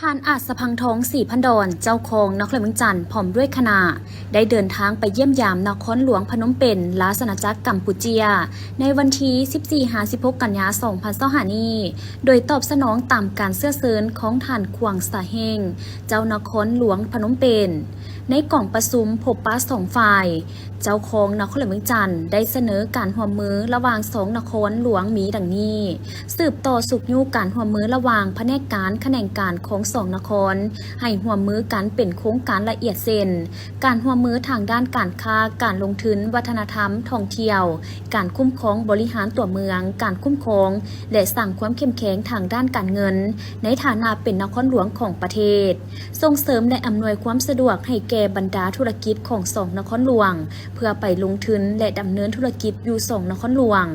ທ່ານ ອາດສະພັງທອງ ສີພັນດອນ ເຈົ້າຄອງນະຄອນຫຼວງວຽງຈັນ ພ້ອມດ້ວຍຄະນະ ໄດ້ເດີນທາງໄປຢ້ຽມຢາມນະຄອນຫຼວງພະນົມເປັນ ລາຊະອານາຈັກກຳປູເຈຍ ໃນວັນທີສິບສີ່ຫາສິບຫົກ ກັນຍາ ສອງພັນຊາວຫ້ານີ້ ໂດຍຕອບສະໜອງຕາມການເຊື້ອເຊີນຂອງທ່ານ ຂວາງ ສາເຮງ ເຈົ້ານະຄອນຫຼວງພະນົມເປັນ. ໃນກອງປະຊຸມພົບປະສອງຝ່າຍ ເຈົ້າຄອງນະຄອນຫຼວງວຽງຈັນ ໄດ້ສະເໜີການຮ່ວມມືລະຫວ່າງສອງນະຄອນຫຼວງມີດັ່ງນີ້: ສືບຕໍ່ຊຸກຍູ້ການຮ່ວມມືລະຫວ່າງພະແນກການຂະແໜງການຂອງສອງນະຄອນ ໃຫ້ຮ່ວມມືກັນເປັນໂຄງການລະອຽດເຊັ່ນ ການຮ່ວມມືທາງດ້ານການຄ້າ, ການລົງທຶນ, ວັດທະນະທຳ, ທ່ອງທ່ຽວ, ການຄຸ້ມຄອງບໍລິຫານຕົວເມືອງ, ການຄຸ້ມຄອງ ແລະ ສ້າງຄວາມເຂັ້ມແຂງທາງດ້ານການເງິນ ໃນຖານະເປັນນະຄອນຫຼວງຂອງປະເທດ, ສົ່ງເສີມ ແລະ ອຳນວຍຄວາມສະດວກໃຫ້ແກ່ບັນດາທຸລະກິດຂອງສອງນະຄອນຫຼວງ ເພື່ອໄປລົງທຶນ ແລະ ດຳເນີນທຸລະກິດຢູ່ສອງນະຄອນຫຼວງ,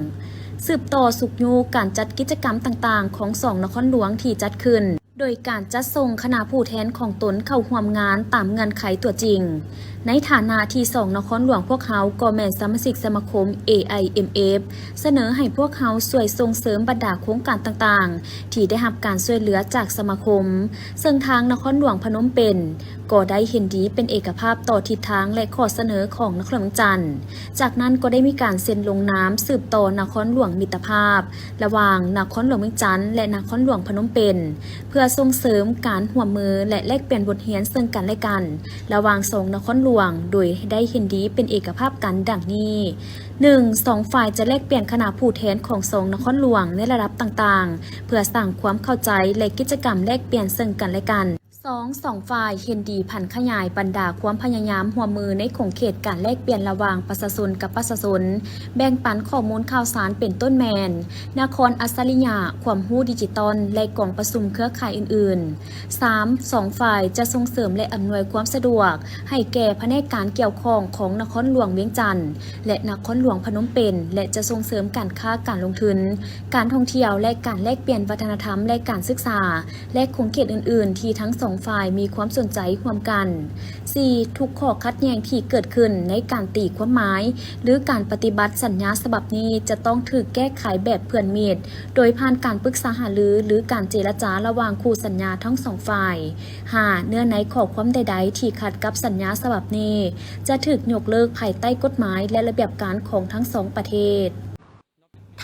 ສືບຕໍ່ຊຸກຍູ້ການຈັດກິດຈະກຳຕ່າງໆຂອງສອງນະຄອນຫຼວງທີ່ຈັດຂຶ້ນ ໂດຍການຈັດສົ່ງຄະນະຜູ້ແທນຂອງຕົນເຂົ້າຮ່ວມງານຕາມເງື່ອນໄຂຕົວຈິງ. ໃນຖານະທີ່ສອງນະຄອນຫຼວງພວກເຮົາກໍແມ່ນສະມາຊິກສະມາຄົມ ເອໄອເອັມເອັຟ ສະເໜີໃຫ້ພວກເຮົາຊ່ວຍສົ່ງເສີມບັນດາໂຄງການຕ່າງໆ ທີ່ໄດ້ຮັບການຊ່ວຍເຫຼືອຈາກສະມາຄົມ, ເຊິ່ງທາງນະຄອນຫຼວງພະນົມເປັນກໍໄດ້ເຫັນດີເປັນເອກະພາບຕໍ່ທິດທາງ ແລະ ຂໍ້ສະເໜີຂອງນະຄອນຫຼວງວຽງຈັນ. ຈາກນັ້ນກໍໄດ້ມີການເຊັນລົງນາມສືບຕໍ່ນະຄອນຫຼວງມິດຕະພາບ ລະຫວ່າງນະຄອນຫຼວງວຽງຈັນ ແລະ ນະຄອນຫຼວງພະນົມເປັນ ເພື່ອສົ່ງເສີມການຮ່ວມມື ແລະ ແລກປ່ຽນບົດຮຽນເຊິ່ງກັນແລະກັນ ລະຫວ່າງສອງນະຄອນຫຼວງ ໂດຍໄດ້ເຫັນດີເປັນເອກະພາບກັນດັ່ງນີ້: ໜຶ່ງ, ສອງຝ່າຍຈະແລກປ່ຽນຄະນະຜູ້ແທນຂອງສອງນະຄອນຫຼວງໃນລະດັບຕ່າງໆ ເພື່ອສ້າງຄວາມເຂົ້າໃຈ ແລະ ກິດຈະກຳແລກປ່ຽນເຊິ່ງກັນແລະກັນ. ສອງ, ສອງຝ່າຍເຫັນດີຜັນຂະຫຍາຍບັນດາຄວາມພະຍາຍາມຮ່ວມມືໃນຂົງເຂດການແລກປ່ຽນລະຫວ່າງປະຊາຊົນກັບປະຊາຊົນ, ແບ່ງປັນຂໍ້ມູນຂ່າວສານເປັນຕົ້ນແມ່ນ ນະຄອນອັດສະລິຍະ, ຄວາມຮູ້ດິຈິຕອນ ແລະ ກອງປະຊຸມເຄືອຂ່າຍອື່ນໆ. ສາມ, ສອງຝ່າຍຈະສົ່ງເສີມ ແລະ ອຳນວຍຄວາມສະດວກໃຫ້ແກ່ພະແນກການກ່ຽວຂ້ອງຂອງນະຄອນຫຼວງວຽງຈັນ ແລະ ນະຄອນຫຼວງພະນົມເປັນ ແລະ ຈະສົ່ງເສີມການຄ້າການລົງທຶນ, ການທ່ອງທ່ຽວ ແລະ ການແລກປ່ຽນວັດທະນະທຳ ແລະ ການສຶກສາ ແລະ ຂົງເຂດອື່ນໆ ທີ່ທັງສອງຝ່າຍມີຄວາມສົນໃຈຮ່ວມກັນ. ສີ່, ທຸກຂໍ້ຂັດແຍ່ງທີ່ເກີດຂຶ້ນໃນການຕີຄວາມໝາຍ ຫຼື ການປະຕິບັດສັນຍາສະບັບນີ້ ຈະຕ້ອງຖືກແກ້ໄຂແບບເພື່ອນມິດ ໂດຍຜ່ານການປຶກສາຫາລື ຫຼື ການເຈລະຈາລະຫວ່າງຄູ່ສັນຍາທັງສອງຝ່າຍ. ຫ້າ, ເນື້ອໃນຂໍ້ຄວາມໃດໆທີ່ຂັດກັບສັນຍາສະບັບນີ້ ຈະຖືກຍົກເລີກພາຍໃຕ້ກົດໝາຍ ແລະ ລະບຽບການຂອງທັງສອງປະເທດ.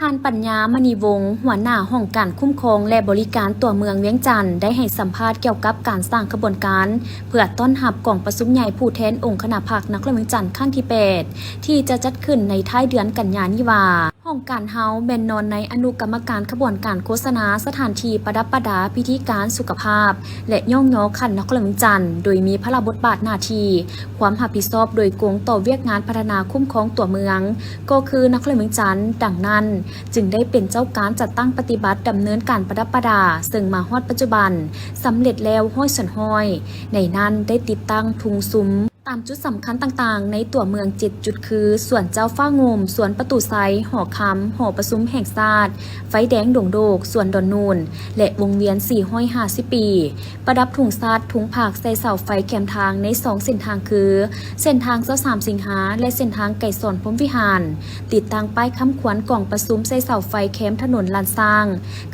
ທ່ານ ປັນຍາ ມະນີວົງ ຫົວໜ້າຫ້ອງການຄຸ້ມຄອງ ແລະ ບໍລິການຕົວເມືອງວຽງຈັນ ໄດ້ໃຫ້ສຳພາດກ່ຽວກັບການສ້າງຂະບວນການ ເພື່ອຕ້ອນຮັບກອງປະຊຸມໃຫຍ່ຜູ້ແທນອົງຄະນະພັກນະຄອນຫຼວງວຽງຈັນຄັ້ງທີແປດ ທີ່ຈະຈັດຂຶ້ນໃນທ້າຍເດືອນກັນຍານີ້ວ່າ, ຫ້ອງການເຮົາແມ່ນນອນໃນອະນຸກຳມະການຂະບວນການໂຄສະນາສະຖານທີ່ປະດັບປະດາພິທີການສຸຂະພາບ ແລະ ຍ້ອງຍໍຂັ້ນນະຄອນຫຼວງວຽງຈັນ ໂດຍມີພາລະບົດບາດໜ້າທີ່ ຄວາມຮັບຜິດຊອບໂດຍກົງຕໍ່ວຽກງານພັດທະນາຄຸ້ມຄອງຕົວເມືອງ ກໍຄືນະຄອນຫຼວງວຽງຈັນ. ດັ່ງນັ້ນ, ຈຶ່ງໄດ້ເປັນເຈົ້າການຈັດຕັ້ງປະຕິບັດດຳເນີນການປະດັບປະດາ, ເຊິ່ງມາຮອດປັດຈຸບັນສຳເລັດແລ້ວຮ້ອຍສ່ວນຮ້ອຍ. ໃນນັ້ນໄດ້ຕິດຕັ້ງທຸງຊຸມຕາມຈຸດສຳຄັນຕ່າງໆໃນຕົວເມືອງເຈັດຈຸດ ຄື ສວນເຈົ້າຟ້າງຸ່ມ, ສວນປະຕູໄຊ, ຫໍຄຳ, ຫໍປະຊຸມແຫ່ງຊາດ, ໄຟແດງດົງໂດກ, ສວນດອນນູນ ແລະ ວົງວຽນສີ່ຮ້ອຍຫ້າສິບປີ. ປະດັບທຸງຊາດ, ທຸງພັກໃສ່ເສົາໄຟແຄມທາງໃນສອງເສັ້ນທາງຄື ເສັ້ນທາງຊາວສາມສິງຫາ ແລະ ເສັ້ນທາງໄກສອນພົມວິຫານ. ຕິດຕັ້ງປ້າຍຄຳຂວັນກອງປະຊຸມໃສ່ເສົາໄຟແຄມຖະໜົນລ້ານຊ້າງ,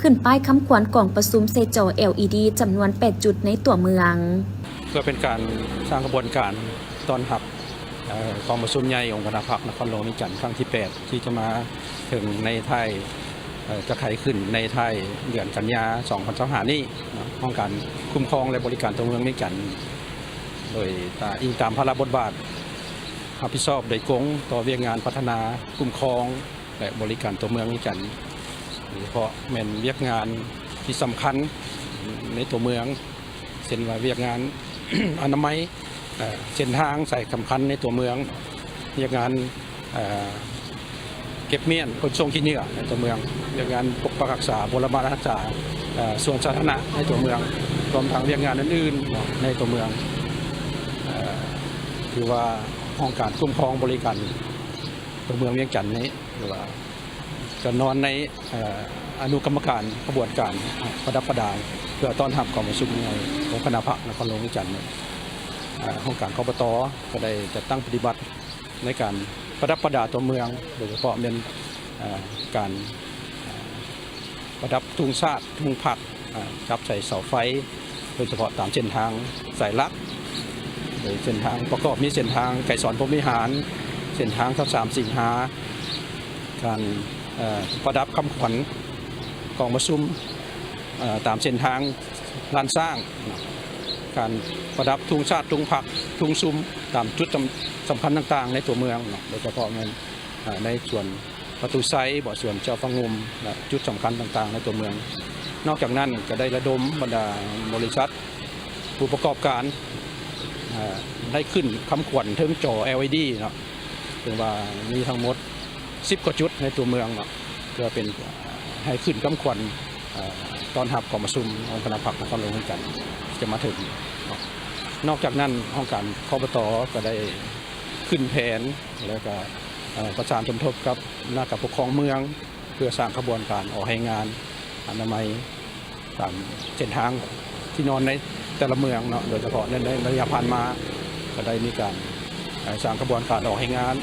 ຂຶ້ນປ້າຍຄຳຂວັນກອງປະຊຸມໃສ່ຈໍ ແອລອີດີ ຈຳນວນແປດຈຸດໃນຕົວເມືອງ. ເພື່ອເປັນການສ້າງຂະບວນການຕ້ອນຮັບ ເອີ ກອງປະຊຸມໃຫຍ່ອົງຄະນະພັກນະຄອນຫຼວງວຽງຈັນຄັ້ງທີແປດ ທີ່ຈະມາເຖິງໃນທ້າຍ ເອີ ຈະໄຂຂຶ້ນໃນທ້າຍເດືອນກັນຍາ ສອງພັນຊາວຫ້ານີ້ເນາະ, ຫ້ອງການຄຸ້ມຄອງ ແລະ ບໍລິການຕົວເມືອງວຽງຈັນ ໂດຍ ອາ ອີງຕາມພາລະບົດບາດຮັບຜິດຊອບໂດຍກົງຕໍ່ວຽກງານພັດທະນາ, ຄຸ້ມຄອງ ແລະ ບໍລິການຕົວເມືອງວຽງຈັນ ໂດຍສະເພາະແມ່ນວຽກງານທີ່ສຳຄັນໃນຕົວເມືອງ ເຊັ່ນວ່າວຽກງານອະນາໄມ, ເອີ ເສັ້ນທາງສາຍສຳຄັນໃນຕົວເມືອງ, ວຽກງານ ເອີ ເກັບມ້ຽນ, ຂົນສົ່ງຂີ້ເຫຍື້ອໃນຕົວເມືອງ, ວຽກງານປົກປັກຮັກສາ, ບົວລະບັດຮັກສາ ເອີ ສວນສາທາລະນະໃນຕົວເມືອງ, ລວມທັງວຽກງານອື່ນໆເນາະໃນຕົວເມືອງ. ເອີ ຖືວ່າຫ້ອງການຄຸ້ມຄອງບໍລິການຕົວເມືອງວຽງຈັນນີ້ ຫຼືວ່າຈະນອນໃນ ເອີ ອະນຸກຳມະການຂະບວນການປະດັບປະດາ ເພື່ອຕ້ອນຮັບກອງປະຊຸມໃຫຍ່ຂອງຄະນະພັກນະຄອນຫຼວງວຽງຈັນ. ເອີ ຫ້ອງການ ຄປຕ ກໍໄດ້ຈັດຕັ້ງປະຕິບັດໃນການປະດັບປະດາຕົວເມືອງ, ໂດຍສະເພາະແມ່ນ ເອີ ການ ເອີ ປະດັບທຸງຊາດ, ທຸງພັກ, ເອີ ຈັບໃສ່ເສົາໄຟ, ໂດຍສະເພາະຕາມເສັ້ນທາງສາຍຫຼັກ ໂດຍເສັ້ນທາງປະກອບມີເສັ້ນທາງໄກສອນພົມວິຫານ, ເສັ້ນທາງຊາວສາມສິງຫາ, ການ ເອີ ປະດັບຄຳຂວັນກອງປະຊຸມ ເອີ ຕາມເສັ້ນທາງລ້ານຊ້າງເນາະ, ການປະດັບທຸງຊາດ, ທຸງພັກ, ທຸງຊຸມ ຕາມຈຸດສຳ ສຳຄັນຕ່າງໆໃນຕົວເມືອງເນາະ, ໂດຍສະເພາະແມ່ນ ເອີ ໃນສວນປະຕູໄຊບໍ ສວນເຈົ້າຟ້າງຸ່ມ ແລະ ຈຸດສຳຄັນຕ່າງໆໃນຕົວເມືອງ. ນອກຈາກນັ້ນກໍໄດ້ລະດົມບັນດາບໍລິສັດ ຜູ້ປະກອບການ ເອີ ໄດ້ຂຶ້ນຄຳຂວັນເທິງຈໍ ແອລອີດີ ເນາະ, ເຖິງວ່າມີທັງໝົດສິບກວ່າຈຸດໃນຕົວເມືອງເນາະ, ເພື່ອເປັນ ໃຫ້ຂຶ້ນຄຳຂວັນ ເອີ ຕ້ອນຮັບກອງປະຊຸມອົງຄະນະພັກນະຄອນຫຼວງວຽງຈັນທີ່ຈະມາເຖິງເນາະ. ນອກຈາກນັ້ນ ຫ້ອງການ ຄບຕ ກໍໄດ້ຂຶ້ນແຜນ ແລ້ວກໍ ເອີ ປະສານສົມທົບກັບອຳນາດການປົກຄອງເມືອງ ເພື່ອສ້າງຂະບວນການອອກແຮງງານອະນາໄມ ຕາມເສັ້ນທາງທີ່ນອນໃນແຕ່ລະເມືອງເນາະ, ໂດຍສະເພາະໃນ ໃນໄລຍະຜ່ານມາ ກໍໄດ້ມີການ ເອີ ສ້າງຂະບວນການອອກແຮງງານ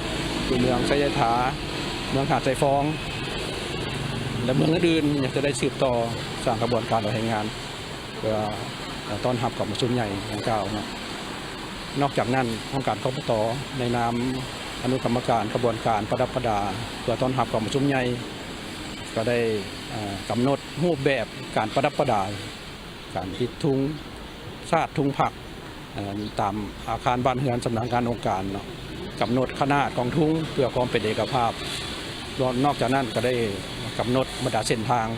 ຢູ່ເມືອງໄຊຍະຖາ, ເມືອງຫາດຊາຍຟອງ ແລະ ເມືອງອື່ນໆ ຍັງຈະໄດ້ສືບຕໍ່ສ້າງຂະບວນການອອກແຮງງານ ເພື່ອ ເອີ ຕ້ອນຮັບກອງປະຊຸມໃຫຍ່ດັ່ງກ່າວເນາະ. ນອກຈາກນັ້ນ ຫ້ອງການ ຄບຕ ໃນນາມອະນຸກຳມະການຂະບວນການປະດັບປະດາ ເພື່ອຕ້ອນຮັບກອງປະຊຸມໃຫຍ່ ກໍໄດ້ ເອີ ກຳນົດຮູບແບບການປະດັບປະດາ ການຕິດທຸງຊາດ, ທຸງພັກ ເອີ ຕາມອາຄານບ້ານເຮືອນສຳນັກງານອົງການເນາະ, ກຳນົດຂະໜາດຂອງທຸງເພື່ອຄວາມເປັນເອກະພາບ. ນອກຈາກນັ້ນກໍໄດ້ກຳນົດບັນດາເສັ້ນທາງ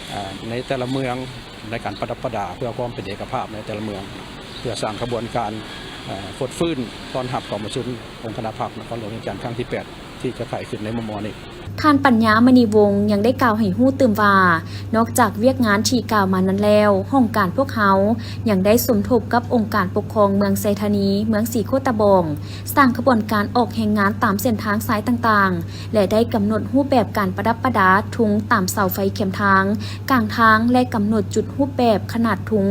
ເອີ ໃນແຕ່ລະເມືອງ ໃນການປະດັບປະດາເພື່ອຄວາມເປັນເອກະພາບໃນແຕ່ລະເມືອງ ເພື່ອສ້າງຂະບວນການ ເອີ ຟົດຟື້ນຕ້ອນຮັບກອງປະຊຸມອົງຄະນະພັກນະຄອນຫຼວງວຽງຈັນຄັ້ງທີແປດ ທີ່ຈະໄຂຂຶ້ນໃນມໍ່ໆນີ້. ທ່ານ ປັນຍາ ມະນີວົງ ຍັງໄດ້ກ່າວໃຫ້ຮູ້ຕື່ມວ່າ ນອກຈາກວຽກງານທີ່ກ່າວມານັ້ນແລ້ວ, ຫ້ອງການພວກເຮົາຍັງໄດ້ສົມທົບກັບອົງການປົກຄອງເມືອງໄຊທານີ, ເມືອງສີໂຄດຕະບອງ, ສ້າງຂະບວນການອອກແຮງງານຕາມເສັ້ນທາງສາຍຕ່າງໆ ແລະ ໄດ້ກຳນົດຮູບແບບການປະດັບປະດາທຸງຕາມເສົາໄຟແຄມທາງ, ກາງທາງ ແລະ ກຳນົດຈຸດຮູບແບບຂະໜາດທຸງ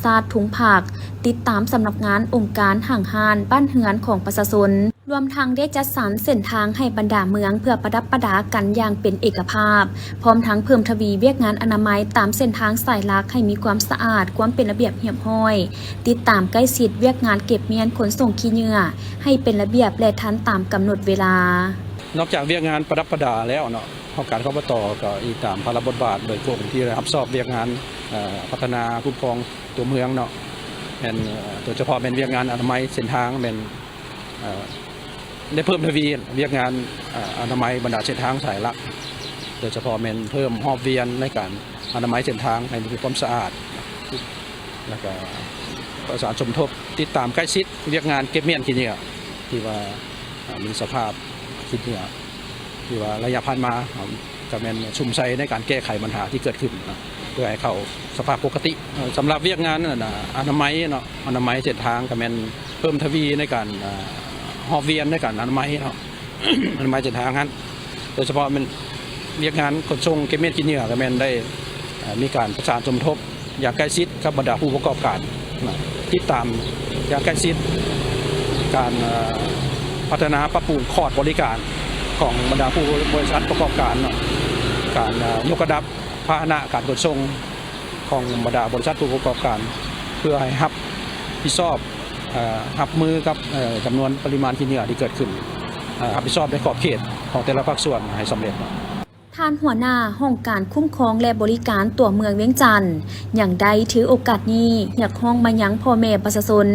ຊາດ, ທຸງພັກ, ຕິດຕາມສຳນັກງານ, ອົງການ, ຫ້າງຮ້ານ, ບ້ານເຮືອນຂອງປະຊາຊົນ. ລວມທັງໄດ້ຈັດສັນເສັ້ນທາງໃຫ້ບັນດາເມືອງເພື່ອປະດັບປະດາກັນຢ່າງເປັນເອກະພາບ, ພ້ອມທັງເພີ່ມທະວີວຽກງານອະນາໄມຕາມເສັ້ນທາງສາຍຫຼັກໃຫ້ມີຄວາມສະອາດ, ຄວາມເປັນລະບຽບຮຽບຮ້ອຍ, ຕິດຕາມໃກ້ຊິດວຽກງານເກັບມ້ຽນຂົນສົ່ງຂີ້ເຫຍື້ອໃຫ້ເປັນລະບຽບ ແລະ ທັນຕາມກຳນົດເວລາ. ນອກຈາກວຽກງານປະດັບປະດາແລ້ວເນາະ, ຫ້ອງການ ຄບຕ ກໍອີງຕາມພາລະບົດບາດໂດຍກົງທີ່ໄດ້ຮັບຊອບວຽກງານ ເອີ ພັດທະນາຄຸ້ມຄອງຕົວເມືອງເນາະ, ແມ່ນ ເອີ ໂດຍສະເພາະແມ່ນວຽກງານອະນາໄມເສັ້ນທາງ ແມ່ນ ເອີ ໄດ້ເພີ່ມທະວີວຽກງານ ເອີ ອະນາໄມບັນດາເສັ້ນທາງສາຍຫຼັກ, ໂດຍສະເພາະແມ່ນເພີ່ມຮອບວຽນໃນການອະນາໄມເສັ້ນທາງໃຫ້ມີຄວາມສະອາດ, ແລ້ວກໍປະສານສົມທົບຕິດຕາມໃກ້ຊິດວຽກງານເກັບມ້ຽນຂີ້ເຫຍື້ອ ທີ່ວ່າ ເອີ ມີສະພາບຂີ້ເຫຍື້ອ ທີ່ວ່າໄລຍະຜ່ານມາ ກໍແມ່ນສຸມໃສ່ໃນການແກ້ໄຂບັນຫາທີ່ເກີດຂຶ້ນເນາະ ເພື່ອໃຫ້ເຂົ້າສະພາບປົກກະຕິ. ເອີ ສຳລັບວຽກງານ ອະນາໄມເນາະ, ອະນາໄມເສັ້ນທາງ ກໍແມ່ນເພີ່ມທະວີໃນການ ເອີ ຮອບວຽນໃນການອະນາໄມເນາະ, ອະນາໄມເສັ້ນທາງຫັ້ນ, ໂດຍສະເພາະແມ່ນວຽກງານຂົນສົ່ງເກັບມ້ຽນຂີ້ເຫຍື້ອ ກໍແມ່ນໄດ້ ເອີ ມີການປະສານສົມທົບ ຢ່າງໃກ້ຊິດກັບບັນດາຜູ້ປະກອບການນະ, ຕິດຕາມຢ່າງໃກ້ຊິດການ ເອີ ພັດທະນາປັບປຸງຄອດບໍລິການຂອງບັນດາຜູ້ບໍລິສັດປະກອບການເນາະ, ການ ເອີ ຍົກລະດັບພາຫະນະການຂົນສົ່ງຂອງບັນດາບໍລິສັດຜູ້ປະກອບການ ເພື່ອໃຫ້ຮັບຜິດຊອບ ເອີ ຮັບມືກັບ ເອີ ຈຳນວນປະລິມານຂີ້ເຫຍື້ອທີ່ເກີດຂຶ້ນ, ເອີ ຮັບຜິດຊອບໃນຂອບເຂດຂອງແຕ່ລະພາກສ່ວນໃຫ້ສຳເລັດ. ທ່ານຫົວໜ້າຫ້ອງການຄຸ້ມຄອງ ແລະ ບໍລິການຕົວເມືອງວຽງຈັນ ຍັງໄດ້ຖືໂອກາດນີ້ຮຽກຮ້ອງມາຍັງພໍ່ແມ່ປະຊາຊົນ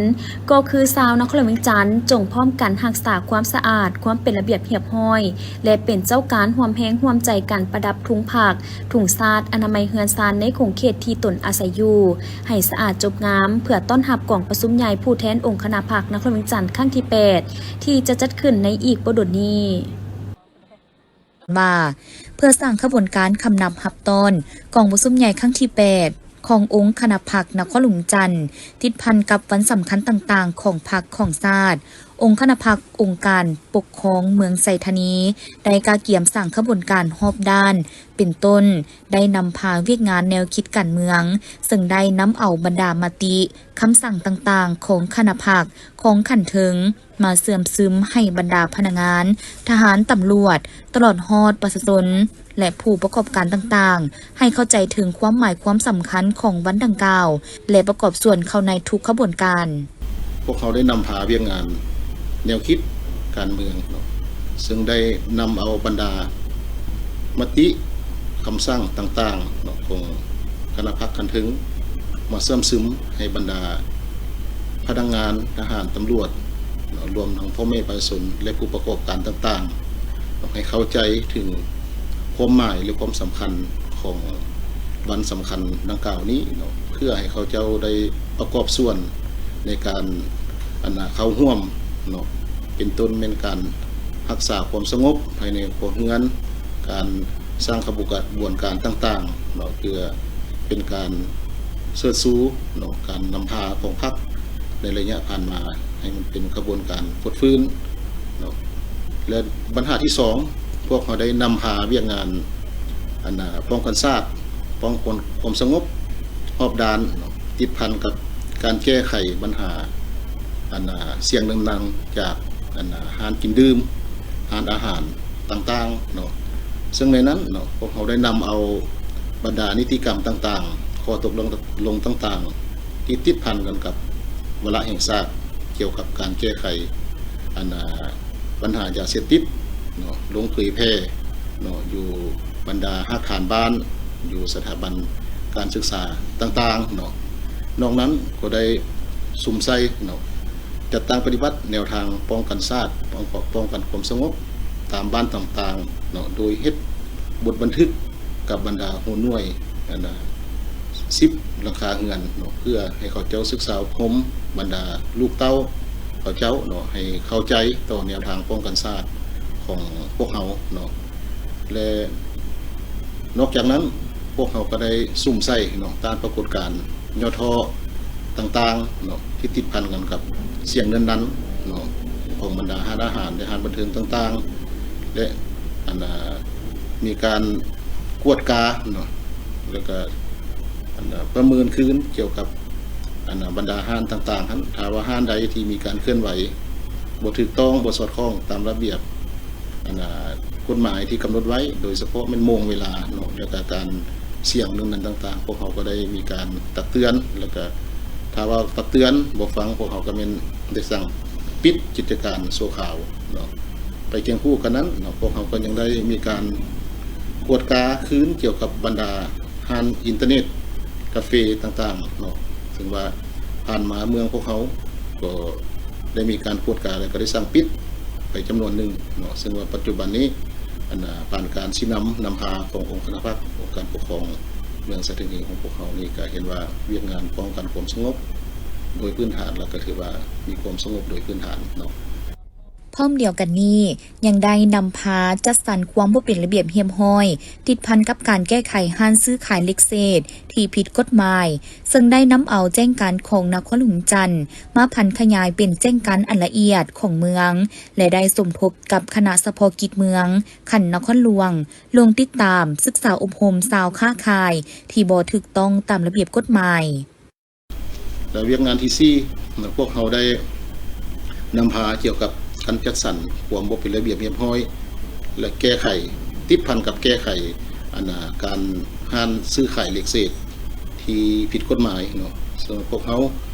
ກໍຄືຊາວນະຄອນຫຼວງວຽງຈັນ ຈົ່ງພ້ອມກັນຮັກສາຄວາມສະອາດ, ຄວາມເປັນລະບຽບຮຽບຮ້ອຍ ແລະ ເປັນເຈົ້າການຮ່ວມແຮງຮ່ວມໃຈກັນປະດັບທຸງພັກ, ທຸງຊາດ, ອະນາໄມເຮືອນຊານໃນຂົງເຂດທີ່ຕົນອາໄສຢູ່ ໃຫ້ສະອາດຈົບງາມ ເພື່ອຕ້ອນຮັບກອງປະຊຸມໃຫຍ່ຜູ້ແທນອົງຄະນະພັກນະຄອນຫຼວງວຽງຈັນຄັ້ງທີແປດ ທີ່ຈະຈັດຂຶ້ນໃນອີກບໍ່ດົນນີ້. ວ່າ ເພື່ອສ້າງຂະບວນການຄຳນັບຮັບຕ້ອນກອງປະຊຸມໃຫຍ່ຄັ້ງທີແປດ ຂອງອົງຄະນະພັກນະຄອນຫຼວງວຽງຈັນ ຕິດພັນກັບວັນສຳຄັນຕ່າງໆຂອງພັກຂອງຊາດ, ອົງຄະນະພັກອົງການປົກຄອງເມືອງໄຊທານີ ໄດ້ກະກຽມສ້າງຂະບວນການຮອບດ້ານ ເປັນຕົ້ນ ໄດ້ນຳພາວຽກງານແນວຄິດການເມືອງ, ເຊິ່ງໄດ້ນຳເອົາບັນດາມະຕິ, ຄຳສັ່ງຕ່າງໆຂອງຄະນະພັກ, ຂອງຂັ້ນເທິງ ມາເຊື່ອມຊຶມໃຫ້ບັນດາພະນັກງານ, ທະຫານ, ຕຳຫຼວດ, ຕະຫຼອດຮອດປະຊາຊົນ ແລະ ຜູ້ປະກອບການຕ່າງໆ ໃຫ້ເຂົ້າໃຈເຖິງຄວາມໝາຍຄວາມສຳຄັນຂອງວັນດັ່ງກ່າວ ແລະ ປະກອບສ່ວນເຂົ້າໃນທຸກຂະບວນການ. ພວກເຮົາໄດ້ນຳພາວຽກງານແນວຄິດການເມືອງເນາະ, ເຊິ່ງໄດ້ນຳເອົາບັນດາມະຕິ, ຄຳສັ່ງຕ່າງໆເນາະ ຂອງຄະນະພັກຂັ້ນເທິງ ມາເຊື່ອມຊຶມໃຫ້ບັນດາພະນັກງານ, ທະຫານ, ຕຳຫຼວດເນາະ, ລວມທັງພໍ່ແມ່ປະຊາຊົນ ແລະ ຜູ້ປະກອບການຕ່າງໆເນາະ ໃຫ້ເຂົ້າໃຈເຖິງຄວາມໝາຍ ແລະ ຄວາມສຳຄັນຂອງ ວັນສຳຄັນດັ່ງກ່າວນີ້ເນາະ, ເພື່ອໃຫ້ເຂົາເຈົ້າໄດ້ປະກອບສ່ວນໃນການ ອັນນ່າ ເຂົ້າຮ່ວມເນາະ, ເປັນຕົ້ນແມ່ນການຮັກສາຄວາມສະຫງົບພາຍໃນຄົວເຮືອນ, ການສ້າງຂະບວນການຕ່າງໆເນາະ, ເພື່ອເປັນການເຊີດຊູເນາະ ການນຳພາຂອງພັກໃນໄລຍະຜ່ານມາ ໃຫ້ມັນເປັນຂະບວນການຟົດຟື້ນເນາະ. ແລະ ບັນຫາທີສອງ ພວກເຮົາໄດ້ນຳພາວຽກງານ ອັນນ່າ ປ້ອງກັນຊາດ, ປ້ອງກັນຄວາມສະຫງົບຮອບດ້ານເນາະ, ຕິດພັນກັບການແກ້ໄຂບັນຫາ ອັນນ່າ ສຽງດັງໆຈາກ ອັນນ່າ ຮ້ານກິນດື່ມ, ຮ້ານອາຫານຕ່າງໆເນາະ. ເຊິ່ງໃນນັ້ນເນາະ ພວກເຮົາໄດ້ນຳເອົາບັນດານິຕິກຳຕ່າງໆ, ຂໍ້ຕົກລົງ ລົງຕ່າງໆ ທີ່ຕິດພັນກັນກັບວາລະແຫ່ງຊາດ ກ່ຽວກັບການແກ້ໄຂ ອັນນ່າ ບັນຫາຢາເສບຕິດເນາະ ລົງເຜີຍແຜ່ເນາະ ຢູ່ບັນດາຮາກຖານບ້ານ, ຢູ່ສະຖາບັນການສຶກສາຕ່າງໆເນາະ. ນອກນັ້ນກໍໄດ້ສຸມໃສ່ເນາະ ຈັດຕັ້ງປະຕິບັດແນວທາງປ້ອງກັນຊາດ, ປ້ອງ ປ້ອງກັນຄວາມສະຫງົບຕາມບ້ານຕ່າງໆເນາະ, ໂດຍເຮັດບົດບັນທຶກກັບບັນດາຫົວໜ່ວຍ ອັນນ່າ ສິບຫຼັງຄາເຮືອນເນາະ, ເພື່ອໃຫ້ເຂົາເຈົ້າສຶກສາອົບຮົມບັນດາລູກເຕົ້າເຂົາເຈົ້າເນາະ ໃຫ້ເຂົ້າໃຈຕໍ່ແນວທາງປ້ອງກັນຊາດຂອງພວກເຮົາເນາະ. ແລະ ນອກຈາກນັ້ນ ພວກເຮົາກໍໄດ້ສຸມໃສ່ເນາະ ຕ້ານປາກົດການຫຍໍ້ທໍ້ຕ່າງໆເນາະ ທີ່ຕິດພັນກັນກັບສຽງເນີນນັນເນາະ ຂອງບັນດາຮ້ານອາຫານ ແລະ ຮ້ານບັນເທີງຕ່າງໆ ແລະ ອັນ ອາ ມີການກວດກາເນາະ ແລ້ວກະ ອັນ ປະເມີນຄືນກ່ຽວກັບ ອັນ ບັນດາຮ້ານຕ່າງໆຫັ້ນ, ຖ້າວ່າຮ້ານໃດທີ່ມີການເຄື່ອນໄຫວບໍ່ຖືກຕ້ອງ, ບໍ່ສອດຄ່ອງຕາມລະບຽບ ອັນ ກົດໝາຍທີ່ກຳນົດໄວ້, ໂດຍສະເພາະແມ່ນໂມງເວລາເນາະ ແລ້ວກະການສຽງເລື່ອງນັ້ນຕ່າງໆ, ພວກເຮົາກໍໄດ້ມີການຕັກເຕືອນ, ແລ້ວກະຖ້າວ່າຕັກເຕືອນບໍ່ຟັງ, ພວກເຮົາກໍແມ່ນໄດ້ສັ່ງປິດກິດຈະການຊົ່ວຄາວເນາະ. ໄປຄຽງຄູ່ກັນນັ້ນເນາະ, ພວກເຮົາກໍຍັງໄດ້ມີການກວດກາຄືນກ່ຽວກັບບັນດາຮ້ານອິນເຕີເນັດ, ກາເຟຕ່າງໆເນາະ, ເຊິ່ງວ່າຜ່ານມາເມືອງພວກເຮົາກໍໄດ້ມີການກວດກາ ແລ້ວກໍໄດ້ສັ່ງປິດໄປຈຳນວນໜຶ່ງເນາະ, ເຊິ່ງວ່າປັດຈຸບັນນີ້ ອັນ ຜ່ານການຊີ້ນຳນຳພາຂອງອົງຄະນະພັກ ອົງການປົກຄອງເມືອງໄຊທານີຂອງພວກເຮົານີ້ ກໍເຫັນວ່າວຽກງານປ້ອງກັນຄວາມສະຫງົບໂດຍພື້ນຖານ ແລ້ວກໍຖືວ່າມີຄວາມສະຫງົບໂດຍພື້ນຖານເນາະ. ພ້ອມດຽວກັນນີ້ ຍັງໄດ້ນຳພາຈັດສັນຄວາມບໍ່ເປັນລະບຽບຮຽບຮ້ອຍ ຕິດພັນກັບການແກ້ໄຂຮ້ານຊື້ຂາຍເຫຼັກເສດທີ່ຜິດກົດໝາຍ, ເຊິ່ງໄດ້ນຳເອົາແຈ້ງການຂອງນະຄອນຫຼວງວຽງຈັນ ມາຜັນຂະຫຍາຍເປັນແຈ້ງການອັນລະອຽດຂອງເມືອງ ແລະ ໄດ້ສົມທົບກັບຄະນະສະເພາະກິດເມືອງ ຂັ້ນນະຄອນຫຼວງ ລົງຕິດຕາມ, ສຶກສາອົບຮົມຊາວຄ້າຂາຍທີ່ບໍ່ຖືກຕ້ອງຕາມລະບຽບກົດໝາຍ. ແລະ ວຽກງານທີສີ່ເນາະ ພວກເຮົາໄດ້ນຳພາກ່ຽວກັບການຈັດສັນຄວາມບໍ່ເປັນລະບຽບຮຽບຮ້ອຍ ແລະ ແກ້ໄຂ ຕິດພັນກັບແກ້ໄຂ ອັນ ການຮ້ານຊື້ຂາຍເຫຼັກເສດທີ່ຜິດກົດໝາຍເນາະ, ເຊິ່ງພວກເຮົາ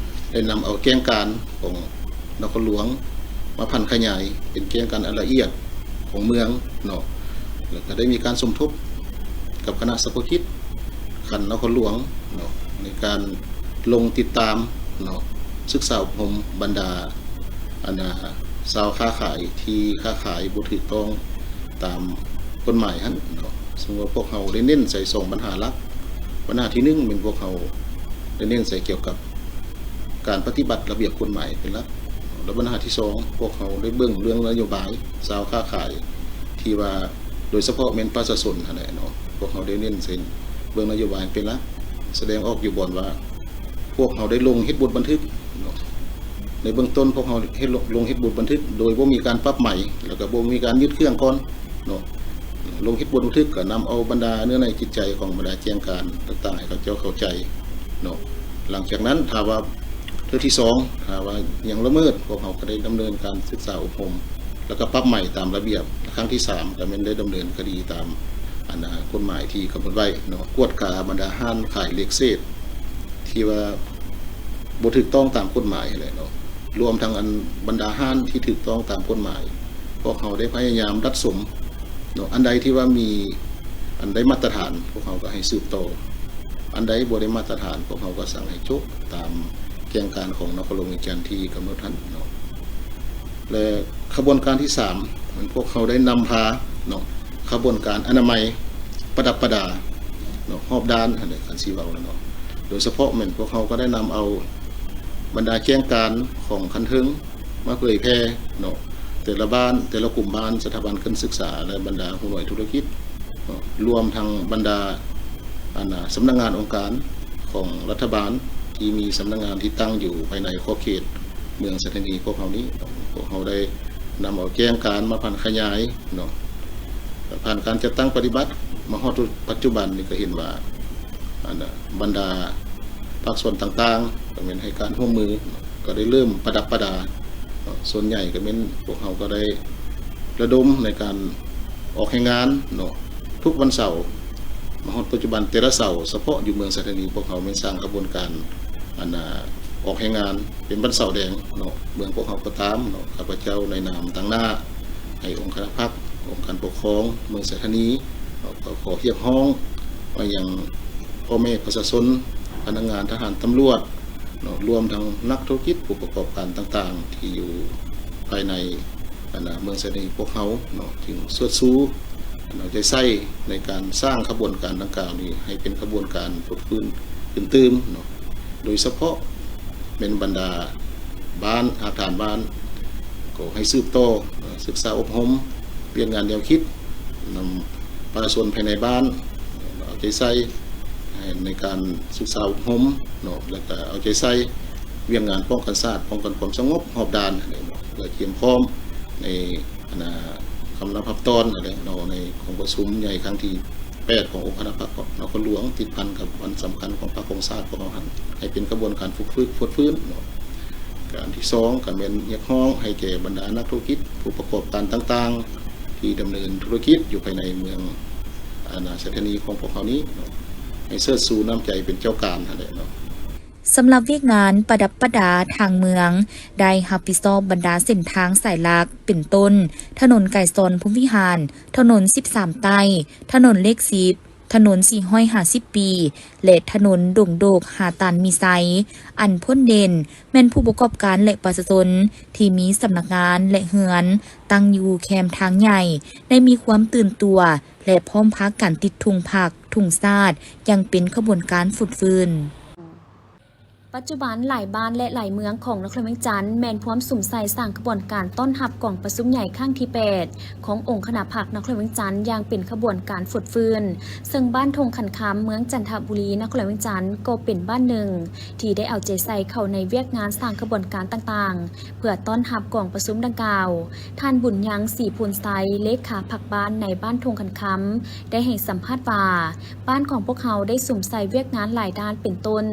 ໄດ້ນຳເອົາແຈ້ງການຂອງນະຄອນຫຼວງມາຜັນຂະຫຍາຍເປັນແຈ້ງການອັນລະອຽດຂອງເມືອງເນາະ, ແລ້ວກໍໄດ້ມີການສົມທົບກັບຄະນະສະເພາະກິດ ຂັ້ນນະຄອນຫຼວງເນາະ ໃນການລົງຕິດຕາມເນາະ ສຶກສາອົບຮົມບັນດາ ອັນ ຊາວຄ້າຂາຍທີ່ຄ້າຂາຍບໍ່ຖືກຕ້ອງຕາມກົດໝາຍຫັ້ນເນາະ. ເຊິ່ງວ່າພວກເຮົາໄດ້ເນັ້ນໃສ່ສອງບັນຫາຫຼັກ, ບັນຫາທີໜຶ່ງແມ່ນພວກເຮົາໄດ້ເນັ້ນໃສ່ກ່ຽວກັບ ການປະຕິບັດລະບຽບກົດໝາຍເປັນຫຼັກ ແລະ ບັນຫາທີສອງ ພວກເຮົາໄດ້ເບິ່ງເລື່ອງນະໂຍບາຍຊາວຄ້າຂາຍ ທີ່ວ່າໂດຍສະເພາະແມ່ນປະຊາຊົນຫັ້ນແຫຼະເນາະ, ພວກເຮົາໄດ້ເນັ້ນໃສ່ເບິ່ງນະໂຍບາຍເປັນຫຼັກ, ສະແດງອອກຢູ່ບ່ອນວ່າ ພວກເຮົາໄດ້ລົງເຮັດບົດບັນທຶກເນາະ ໃນເບື້ອງຕົ້ນພວກເຮົາເຮັດ ລົງເຮັດບົດບັນທຶກໂດຍບໍ່ມີການປັບໃໝ ແລ້ວກໍບໍ່ມີການຍຶດເຄື່ອງກ່ອນເນາະ. ລົງເຮັດບົດບັນທຶກກໍນຳເອົາບັນດາເນື້ອໃນຈິດໃຈຂອງບັນດາແຈ້ງການຕ່າງໆ ໃຫ້ເຂົາເຈົ້າເຂົ້າໃຈເນາະ. ຫຼັງຈາກນັ້ນຖ້າວ່າເທື່ອທີສອງ ຖ້າວ່າຍັງລະເມີດ ພວກເຮົາກໍໄດ້ດຳເນີນການສຶກສາອົບຮົມ ແລ້ວກໍປັບໃໝຕາມລະບຽບ. ຄັ້ງທີສາມ ກໍແມ່ນໄດ້ດຳເນີນຄະດີຕາມ ອັນ ອາ ກົດໝາຍທີ່ກຳນົດໄວ້ເນາະ. ກວດກາບັນດາຮ້ານຂາຍເລກເສດ ທີ່ວ່າບໍ່ຖືກຕ້ອງຕາມກົດໝາຍຫັ້ນແຫຼະເນາະ, ລວມທັງອັນບັນດາຮ້ານທີ່ຖືກຕ້ອງຕາມກົດໝາຍ ພວກເຮົາໄດ້ພະຍາຍາມດັດສົມເນາະ. ອັນໃດທີ່ວ່າມີ ອັນໃດມາດຕະຖານ ພວກເຮົາກໍໃຫ້ສືບຕໍ່, ອັນໃດບໍ່ໄດ້ມາດຕະຖານ ພວກເຮົາກໍສັ່ງໃຫ້ໂຈະຕາມແຈ້ງການຂອງນະຄອນຫຼວງວຽງຈັນທີ່ກຳນົດຫັ້ນເນາະ. ແລະ ຂະບວນການທີສາມ ແມ່ນພວກເຮົາໄດ້ນຳພາເນາະ ຂະບວນການອະນາໄມປະດັບປະດາເນາະ ຮອບດ້ານຫັ້ນແຫຼະ ຄັນຊິເວົ້າແລ້ວເນາະ. ໂດຍສະເພາະແມ່ນພວກເຮົາກໍໄດ້ນຳເອົາບັນດາແຈ້ງການຂອງຂັ້ນເທິງມາເຜີຍແຜ່ເນາະ, ແຕ່ລະບ້ານ ແຕ່ລະກຸ່ມບ້ານ ສະຖາບັນການສຶກສາ ແລະ ບັນດາຫົວໜ່ວຍທຸລະກິດເນາະ, ລວມທັງບັນດາ ອັນ ອາ ສຳນັກງານອົງການຂອງລັດຖະບານ ທີ່ມີສຳນັກງານທີ່ຕັ້ງຢູ່ພາຍໃນຂອບເຂດ ເມືອງໄຊທານີພວກເຮົານີ້ ພວກເຮົາໄດ້ນຳເອົາແຈ້ງການມາຜັນຂະຫຍາຍເນາະ, ຜ່ານການຈັດຕັ້ງປະຕິບັດມາຮອດປັດຈຸບັນນີ້ ກໍເຫັນວ່າ ອັນ ບັນດາພາກສ່ວນຕ່າງໆ ກໍແມ່ນໃຫ້ການຮ່ວມມື ກໍໄດ້ເລີ່ມປະດັບປະດາເນາະ. ສ່ວນໃຫຍ່ກໍແມ່ນພວກເຮົາກໍໄດ້ລະດົມໃນການອອກແຮງງານເນາະ ທຸກວັນເສົາ ມາຮອດປັດຈຸບັນ ແຕ່ລະເສົາ ສະເພາະຢູ່ເມືອງໄຊທານີ ພວກເຮົາແມ່ນສ້າງຂະບວນການ ອັນ ອາ ອອກແຮງງານເປັນວັນເສົາແດງເນາະ. ເມືອງພວກເຮົາກໍຕາມເນາະ ຂ້າພະເຈົ້າໃນນາມຕາງໜ້າໃຫ້ອົງຄະນະພັກ ອົງການປົກຄອງເມືອງໄຊທານີເນາະ ກໍຂໍຮຽກຮ້ອງໄປຍັງພໍ່ແມ່ປະຊາຊົນ, ພະນັກງານ, ທະຫານ, ຕຳຫຼວດເນາະ, ລວມທັງນັກທຸລະກິດ, ຜູ້ປະກອບການຕ່າງໆ ທີ່ຢູ່ພາຍໃນ ອັນ ອາ ເມືອງໄຊທານີພວກເຮົາເນາະ ຈຶ່ງຊວດຊູ ອັນ ເອົາໃຈໃສ່ໃນການສ້າງຂະບວນການດັ່ງກ່າວນີ້ ໃຫ້ເປັນຂະບວນການຟົດຟື້ນຄືນຕື່ມເນາະ. ໂດຍສະເພາະແມ່ນບັນດາບ້ານ ຮາກຖານບ້ານ ກໍໃຫ້ສືບຕໍ່ ເອີ ສຶກສາອົບຮົມວຽກງານແນວຄິດ ນຳປະຊາຊົນພາຍໃນບ້ານ ເອົາໃຈໃສ່ໃນການສຶກສາອົບຮົມເນາະ ແລ້ວກະເອົາໃຈໃສ່ວຽກງານປ້ອງກັນຊາດ ປ້ອງກັນຄວາມສະຫງົບຮອບດ້ານ ເພື່ອກຽມພ້ອມໃນ ອັນ ນາ ຄຳນັບຮັບຕອນ ແລະ ເນາະ ໃນກອງປະຊຸມໃຫຍ່ຄັ້ງທີແປດ ຂອງອົງຄະນະພັກນະຄອນຫຼວງ ຕິດພັນກັບວັນສຳຄັນຂອງພັກຂອງຊາດຂອງເຮົາຫັ້ນ ໃຫ້ເປັນຂະບວນການຝຶກຝຶກ ຟົດຟື້ນເນາະ. ການທີສອງ ກໍແມ່ນຮຽກຮ້ອງໃຫ້ແກ່ບັນດານັກທຸລະກິດ ຜູ້ປະກອບການຕ່າງໆ ທີ່ດຳເນີນທຸລະກິດຢູ່ພາຍໃນເມືອງ ອາ ນາ ໄຊທານີຂອງພວກເຮົານີ້ເນາະ ໃຫ້ເຊີດຊູນ້ຳໃຈເປັນເຈົ້າການຫັ້ນແຫຼະເນາະ. ສຳລັບວຽກງານປະດັບປະດາທາງເມືອງ ໄດ້ຮັບຜິດຊອບບັນດາເສັ້ນທາງສາຍຫຼັກ ເປັນຕົ້ນ ຖະໜົນໄກສອນພົມວິຫານ, ຖະໜົນສິບສາມໃຕ້, ຖະໜົນເລກສິບ, ຖະໜົນສີ່ຮ້ອຍຫ້າສິບປີ ແລະ ຖະໜົນດົງໂດກຫາຕານມີໄຊ. ອັນພົ້ນເດັ່ນແມ່ນຜູ້ປະກອບການ ແລະ ປະຊາຊົນທີ່ມີສຳນັກງານ ແລະ ເຮືອນຕັ້ງຢູ່ແຄມທາງໃຫຍ່ ໄດ້ມີຄວາມຕື່ນຕົວ ແລະ ພ້ອມພາກັນຕິດທຸງພັກ, ທຸງຊາດ ຢ່າງເປັນຂະບວນການຟົດຟື້ນ. ປັດຈຸບັນຫຼາຍບ້ານ ແລະ ຫຼາຍເມືອງຂອງນະຄອນຫຼວງວຽງຈັນ ແມ່ນພວມສຸມໃສ່ສ້າງຂະບວນການຕ້ອນຮັບກອງປະຊຸມໃຫຍ່ຄັ້ງທີແປດ ຂອງອົງຄະນະພັກນະຄອນຫຼວງວຽງຈັນ ຢ່າງເປັນຂະບວນການຟົດຟື້ນ, ເຊິ່ງບ້ານທົ່ງຂັນຄຳ ເມືອງຈັນທະບູລີ ນະຄອນຫຼວງວຽງຈັນ ກໍເປັນບ້ານໜຶ່ງທີ່ໄດ້ເອົາໃຈໃສ່ເຂົ້າໃນວຽກງານສ້າງຂະບວນການຕ່າງໆ ເພື່ອຕ້ອນຮັບກອງປະຊຸມດັ່ງກ່າວ. ທ່ານ ບຸນຍັງ ສີພູນໄຊ ເລຂາພັກບ້ານໃນບ້ານທົ່ງຂັນຄຳ ໄດ້ໃຫ້ສຳພາດວ່າ, ບ້ານຂອງພວກເຮົາໄດ້ສຸມໃສ່ວຽກງານຫຼາຍດ້ານເປັນຕົ້ນ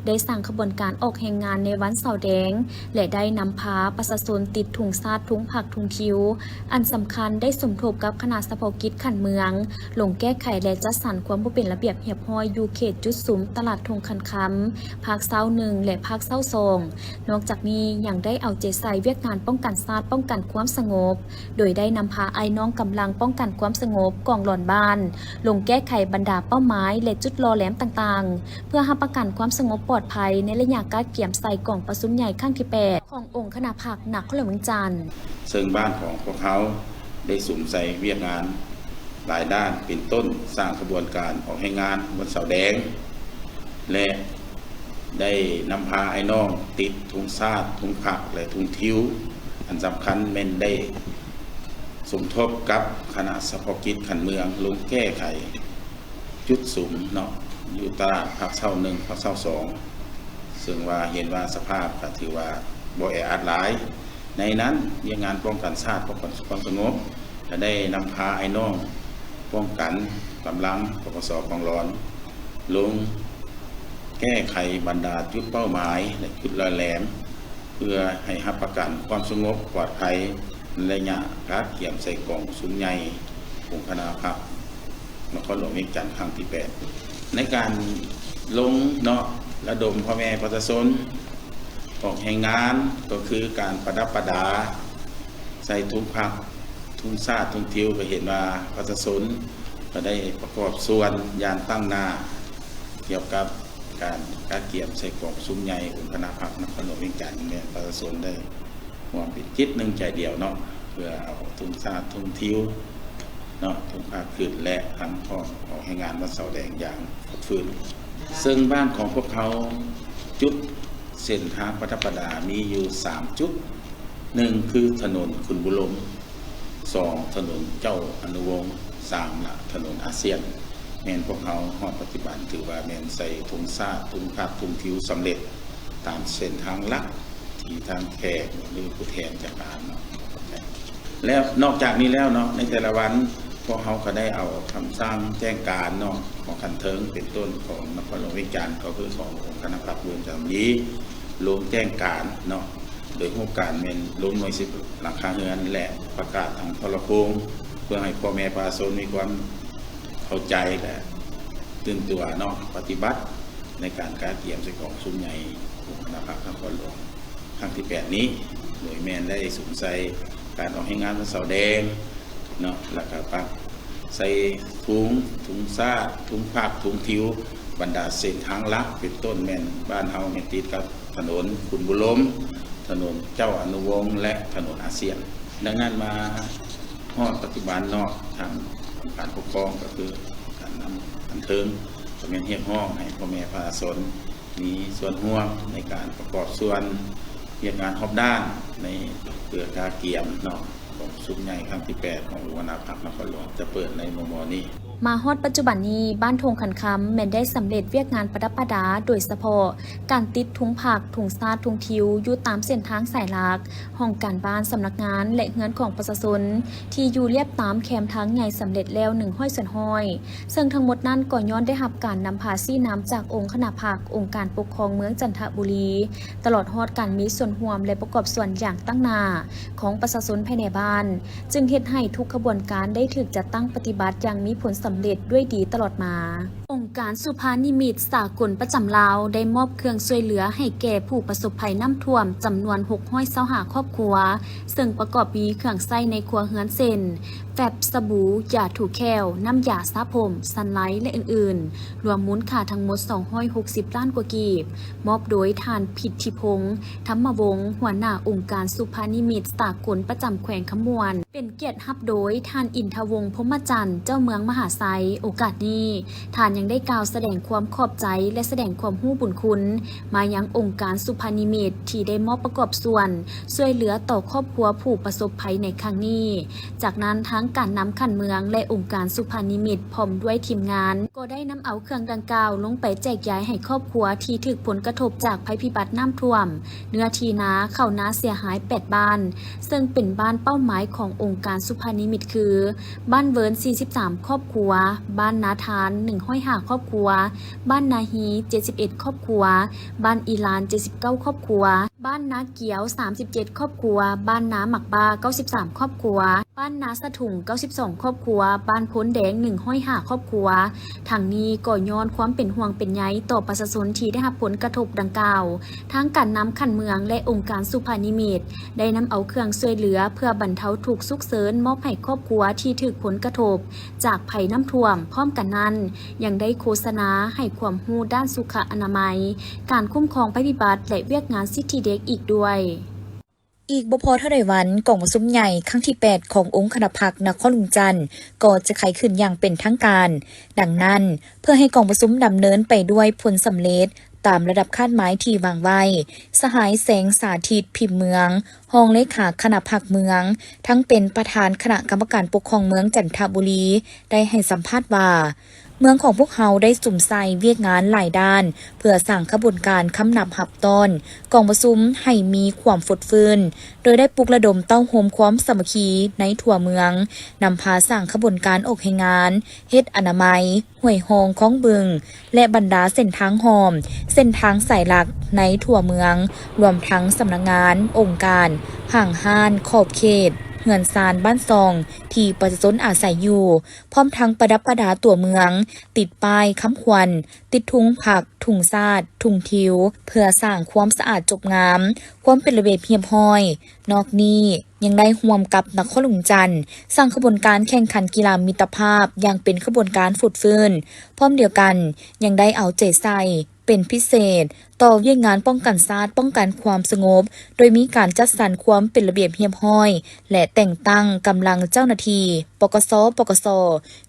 ໄດ້ສ້າງຂະບວນການອອກແຮງງານໃນວັນເສົາແດງ ແລະ ໄດ້ນຳພາປະຊາຊົນຕິດທຸງຊາດ, ທຸງພັກ, ທຸງທິວ. ອັນສຳຄັນໄດ້ສົມທົບກັບຄະນະສະເພາະກິດຂັ້ນເມືອງ ລົງແກ້ໄຂ ແລະ ຈັດສັນຄວາມບໍ່ເປັນລະບຽບຮຽບຮ້ອຍຢູ່ເຂດຈຸດສຸມຕະຫຼາດທົ່ງຂັນຄຳ ພາກເຊົ້າໜຶ່ງ ແລະ ພາກເຊົ້າສອງ. ນອກຈາກນີ້ຍັງໄດ້ເອົາໃຈໃສ່ວຽກງານປ້ອງກັນຊາດ, ປ້ອງກັນຄວາມສະຫງົບ ໂດຍໄດ້ນຳພາອ້າຍນ້ອງກຳລັງປ້ອງກັນຄວາມສະຫງົບກອງຫຼອນບ້ານ ລົງແກ້ໄຂບັນດາເປົ້າໝາຍ ແລະ ຈຸດຫຼໍ່ແຫຼມຕ່າງໆ ເພື່ອຮັບປະກັນຄວາມສະຫງົບປອດໄພໃນໄລຍະກະກຽມໃສ່ກອງປະຊຸມໃຫຍ່ຄັ້ງທີແປດ ຂອງອົງຄະນະພັກນະຄອນຫຼວງວຽງຈັນ. ເຊິ່ງບ້ານຂອງພວກເຮົາໄດ້ສຸມໃສ່ວຽກງານຫຼາຍດ້ານ ເປັນຕົ້ນ ສ້າງຂະບວນການອອກແຮງງານວັນເສົາແດງ ແລະ ໄດ້ນຳພາອ້າຍນ້ອງຕິດທຸງຊາດ, ທຸງພັກ ແລະ ທຸງທິວ. ອັນສຳຄັນແມ່ນໄດ້ສົມທົບກັບຄະນະສະເພາະກິດຂັ້ນເມືອງ ລົງແກ້ໄຂຈຸດສຸມເນາະ ຢູ່ຕະຫຼາດພາກເຊົ້າໜຶ່ງ ພາກເຊົ້າສອງ ເຊິ່ງວ່າເຫັນວ່າສະພາບກໍຖືວ່າ ບໍ່ແອອັດຫຼາຍ. ໃນນັ້ນ ວຽກງານປ້ອງກັນຊາດ ປ້ອງກັນຄວາມສະຫງົບ ກະໄດ້ນຳພາອ້າຍນ້ອງປ້ອງກັນກຳລັງ ປກສ ກອງຫຼອນ ລົງແກ້ໄຂບັນດາຈຸດເປົ້າໝາຍ ແລະ ຈຸດລອຍແຫຼມ ເພື່ອໃຫ້ຮັບປະກັນຄວາມສະຫງົບປອດໄພ ໃນໄລຍະກະກຽມໃສ່ກອງປະຊຸມໃຫຍ່ອົງຄະນະພັກ ນະຄອນຫຼວງວຽງຈັນຄັ້ງທີແປດ ໃນການລົງເນາະ ລະດົມພໍ່ແມ່ປະຊາຊົນອອກແຮງງານ ກໍຄືການປະດັບປະດາໃສ່ທຸງພັກ ທຸງຊາດ ທຸງທິວ ກໍເຫັນວ່າປະຊາຊົນກໍໄດ້ປະກອບສ່ວນຢ່າງຕັ້ງໜ້າ ກ່ຽວກັບການກະກຽມໃສ່ກອງປະຊຸມໃຫຍ່ອົງຄະນະພັກນະຄອນຫຼວງວຽງຈັນ ແມ່ນປະຊາຊົນໄດ້ ຮ່ວມເປັນຈິດໜຶ່ງໃຈດຽວເນາະ ເພື່ອເອົາທຸງຊາດທຸງທິວເນາະ ທຸງພາກຂຶ້ນ ແລະ ທັງພ້ອມອອກແຮງງານວັນເສົາແດງຢ່າງຟົດຟື້ນ. ເຊິ່ງບ້ານຂອງພວກເຮົາ ຈຸດເສັ້ນທາງປະດັບປະດາມີຢູ່ສາມຈຸດ, ໜຶ່ງ ຄືຖະໜົນຂຸນບຸລົມ, ສອງ ຖະໜົນເຈົ້າອະນຸວົງ, ສາມ ລະ ຖະໜົນອາຊຽນ. ແມ່ນພວກເຮົາຮອດປັດຈຸບັນຖືວ່າແມ່ນໃສ່ທຸງຊາດ, ທຸງພາກ, ທຸງທິວສຳເລັດຕາມເສັ້ນທາງຫຼັກ ທີ່ທາງແຂກ ຫຼື ຜູ້ແທນຈາກການເນາະ ແລ້ວນອກຈາກນີ້ແລ້ວເນາະ ໃນແຕ່ລະວັນ ພວກເຮົາກໍໄດ້ເອົາຄຳສັ່ງແຈ້ງການເນາະ ຂອງຂັ້ນເທິງ ເປັນຕົ້ນຂອງນະຄອນຫຼວງວຽງຈັນ ກໍຄືຂອງອົງຄະນະພັກເມືອງຈັນທະບູລີ ລົງແຈ້ງການເນາະ ໂດຍຮູບການແມ່ນລົງໜ່ວຍສິບຫຼັງຄາເຮືອນ ແລະ ປະກາດທາງໂທລະໂຄ່ງ ເພື່ອໃຫ້ພໍ່ແມ່ປະຊາຊົນມີຄວາມເຂົ້າໃຈ ແລະ ຕື່ນຕົວເນາະ ປະຕິບັດໃນການກະກຽມໃສ່ກອງປະຊຸມໃຫຍ່ອົງຄະນະພັກນະຄອນຫຼວງ ຄັ້ງທີແປດນີ້ ໂດຍແມ່ນໄດ້ສຸມໃສ່ການອອກແຮງງານວັນເສົາແດງເນາະ ແລ້ວກະປັກໃສ່ທຸງ, ທຸງຊາດ, ທຸງພາກ, ທຸງທິວ ບັນດາເສັ້ນທາງຫຼັກ ເປັນຕົ້ນແມ່ນບ້ານເຮົາແມ່ນຕິດກັບຖະໜົນຂຸນບຸລົມ, ຖະໜົນເຈົ້າອະນຸວົງ ແລະ ຖະໜົນອາຊຽນ. ດັ່ງນັ້ນມາຮອດປັດຈຸບັນເນາະ ທາງການປົກຄອງ ກໍຄືການນຳຂັ້ນເທິງ ກໍແມ່ນຮຽກຮ້ອງໃຫ້ພໍ່ແມ່ປະຊາຊົນ ມີສ່ວນຮ່ວມໃນການປະກອບສ່ວນວຽກງານຮອບດ້ານ ໃນເພື່ອກະກຽມເນາະ ກອງປະຊຸມໃຫຍ່ຄັ້ງທີແປດ ຂອງອົງຄະນະພັກນະຄອນຫຼວງ ຈະເປີດໃນມໍ່ໆນີ້. ມາຮອດປັດຈຸບັນນີ້ ບ້ານທົ່ງຂັນຄຳແມ່ນໄດ້ສຳເລັດວຽກງານປະດັບປະດາ ໂດຍສະເພາະການຕິດທຸງພັກ, ທຸງຊາດ, ທຸງທິວ ຢູ່ຕາມເສັ້ນທາງສາຍຫຼັກ, ຫ້ອງການບ້ານ, ສຳນັກງານ ແລະ ເຮືອນຂອງປະຊາຊົນ ທີ່ຢູ່ລຽບຕາມແຄມທາງໃຫຍ່ສຳເລັດແລ້ວ ໜຶ່ງຮ້ອຍສ່ວນຮ້ອຍ. ເຊິ່ງທັງໝົດນັ້ນກໍຍ້ອນໄດ້ຮັບການນຳພາຊີ້ນຳຈາກອົງຄະນະພັກ, ອົງການປົກຄອງເມືອງຈັນທະບູລີ, ຕະຫຼອດຮອດການມີສ່ວນຮ່ວມ ແລະ ປະກອບສ່ວນຢ່າງຕັ້ງໜ້າຂອງປະຊາຊົນພາຍໃນບ້ານ, ຈຶ່ງເຮັດໃຫ້ທຸກຂະບວນການໄດ້ຖືກຈັດຕັ້ງປະຕິບັດຢ່າງມີຜົນສຳເລັດດ້ວຍດີຕະຫຼອດມາ. ອົງການສຸພານິມິດສາກົນປະຈຳລາວ ໄດ້ມອບເຄື່ອງຊ່ວຍເຫຼືອໃຫ້ແກ່ຜູ້ປະສົບໄພນ້ຳຖ້ວມຈຳນວນຫົກຮ້ອຍຊາວຫ້າຄອບຄົວ, ເຊິ່ງປະກອບມີເຄື່ອງໃຊ້ໃນຄົວເຮືອນເຊັ່ນ ແຟັບ, ສະບູ, ຢາຖູແຂ້ວ, ນ້ຳຢາສະຜົມ, ສັນໄລ ແລະ ອື່ນໆ, ລວມມູນຄ່າທັງໝົດສອງຮ້ອຍຫົກສິບລ້ານກວ່າກີບ, ມອບໂດຍທ່ານ ພິດທິພົງ ທຳມະວົງ ຫົວໜ້າອົງການສຸພານິມິດສາກົນປະຈຳແຂວງຄຳມ່ວນ, ເປັນກຽດຮັບໂດຍທ່ານ ອິນທະວົງ ພົມມະຈັນ ເຈົ້າເມືອງມະຫາໄຊ. ໂອກາດນີ້ ທ່ານຍັງໄດ້ກ່າວສະແດງຄວາມຂອບໃຈ ແລະ ສະແດງຄວາມຮູ້ບຸນຄຸນມາຍັງອົງການສຸພານິມິດ ທີ່ໄດ້ມອບປະກອບສ່ວນຊ່ວຍເຫຼືອຕໍ່ຄອບຄົວຜູ້ປະສົບໄພໃນຄັ້ງນີ້. ຈາກນັ້ນ ທາງການນຳຂັ້ນເມືອງ ແລະ ອົງການສຸພານິມິດ ພ້ອມດ້ວຍທີມງານ ກໍໄດ້ນຳເອົາເຄື່ອງດັ່ງກ່າວລົງໄປແຈກຢາຍໃຫ້ຄອບຄົວທີ່ຖືກຜົນກະທົບຈາກໄພພິບັດນ້ຳຖ້ວມ ເນື້ອທີ່ນາເຂົ້ານາເສຍຫາຍແປດບ້ານ, ເຊິ່ງເປັນບ້ານເປົ້າໝາຍຂອງອົງການສຸພານິມິດຄື ບ້ານເວີນ ສີ່ສິບສາມຄອບຄົວ, ບ້ານນາທານ ໜຶ່ງຮ້ອຍຫ້າຄອບຄົວ, ບ້ານນາຮີ ເຈັດສິບເອັດຄອບຄົວ, ບ້ານອີລານ ເຈັດສິບເກົ້າຄອບຄົວ, ບ້ານນາກຽວ ສາມສິບເຈັດຄອບຄົວ, ບ້ານນາໝາກບ້າ ເກົ້າສິບສາມຄອບຄົວ, ບ້ານນາສະຖົງ ເກົ້າສິບສອງຄອບຄົວ, ບ້ານໂພນແດງ ໜຶ່ງຮ້ອຍຫ້າຄອບຄົວ. ທັງນີ້ກໍຍ້ອນຄວາມເປັນຫ່ວງເປັນໃຍຕໍ່ປະຊາຊົນທີ່ໄດ້ຮັບຜົນກະທົບດັ່ງກ່າວ, ທາງການນຳຂັ້ນເມືອງ ແລະ ອົງການສຸພານິມິດ ໄດ້ນຳເອົາເຄື່ອງຊ່ວຍເຫຼືອເພື່ອບັນເທົາທຸກສຸກເສີນມອບໃຫ້ຄອບຄົວທີ່ຖືກຜົນກະທົບຈາກໄພນ້ຳຖ້ວມ. ພ້ອມກັນນັ້ນ ຍັງໄດ້ໂຄສະນາໃຫ້ຄວາມຮູ້ດ້ານສຸຂະອະນາໄມ, ການຄຸ້ມຄອງໄພພິບັດ ແລະ ວຽກງານສິດທິເດັກອີກດ້ວຍ. ອີກບໍ່ພໍເທົ່າໃດວັນ, ກອງປະຊຸມໃຫຍ່ຄັ້ງທີແປດຂອງອົງຄະນະພັກນະຄອນຫຼວງວຽງຈັນ ກໍຈະໄຂຂຶ້ນຢ່າງເປັນທາງການ. ດັ່ງນັ້ນ, ເພື່ອໃຫ້ກອງປະຊຸມດຳເນີນໄປດ້ວຍຜົນສຳເລັດຕາມລະດັບຄາດໝາຍທີ່ວາງໄວ້, ສະຫາຍ ແສງສາທິດ ພິມເມືອງ ຮອງເລຂາຄະນະພັກເມືອງ, ທັງເປັນປະທານຄະນະກຳມະການປົກຄອງເມືອງຈັນທະບູລີ ໄດ້ໃຫ້ສຳພາດວ່າ, ມືອງຂອງພວກເຮົາໄດ້ສຸມໃສ່ວຽກງານຫຼາຍດ້ານ ເພື່ອສ້າງຂະບວນການຄຳນັບຮັບຕ້ອນກອງປະຊຸມໃຫ້ມີຄວາມຟົດຟື້ນ, ໂດຍໄດ້ປຸກລະດົມເຕົ້າໂຮມຄວາມສາມັກຄີໃນທົ່ວເມືອງ, ນຳພາສ້າງຂະບວນການອອກແຮງງານ, ເຮັດອະນາໄມ, ຫ້ວຍຮ່ອງຄອງບຶງ ແລະ ບັນດາເສັ້ນທາງຮ່ອມ, ເສັ້ນທາງສາຍຫຼັກໃນທົ່ວເມືອງ, ລວມທັງສຳນັກງານ, ອົງການ, ຫ້າງຮ້ານ, ຂອບເຂດ, ເຮືອນຊານບ້ານຊ່ອງທີ່ປະຊາຊົນອາໄສຢູ່, ພ້ອມທັງປະດັບປະດາຕົວເມືອງ, ຕິດປ້າຍຄຳຂວັນ, ຕິດທຸງພັກ, ທຸງຊາດ, ທຸງທິວ, ເພື່ອສ້າງຄວາມສະອາດຈົບງາມ, ຄວາມເປັນລະບຽບຮຽບຮ້ອຍ. ນອກນີ້ຍັງໄດ້ຮ່ວມກັບນະຄອນຫຼວງຈັນ ສ້າງຂະບວນການແຂ່ງຂັນກິລາມິດຕະພາບຢ່າງເປັນຂະບວນການຟົດຟື້ນ. ພ້ອມດຽວກັນຍັງໄດ້ເອົາໃຈໃສ່ເປັນພິເສດຕໍ່ວຽກງານປ້ອງກັນຊາດ, ປ້ອງກັນຄວາມສະຫງົບ, ໂດຍມີການຈັດສັນຄວາມເປັນລະບຽບຮຽບຮ້ອຍ ແລະ ແຕ່ງຕັ້ງກຳລັງເຈົ້າໜ້າທີ່ ປກສ, ປກສ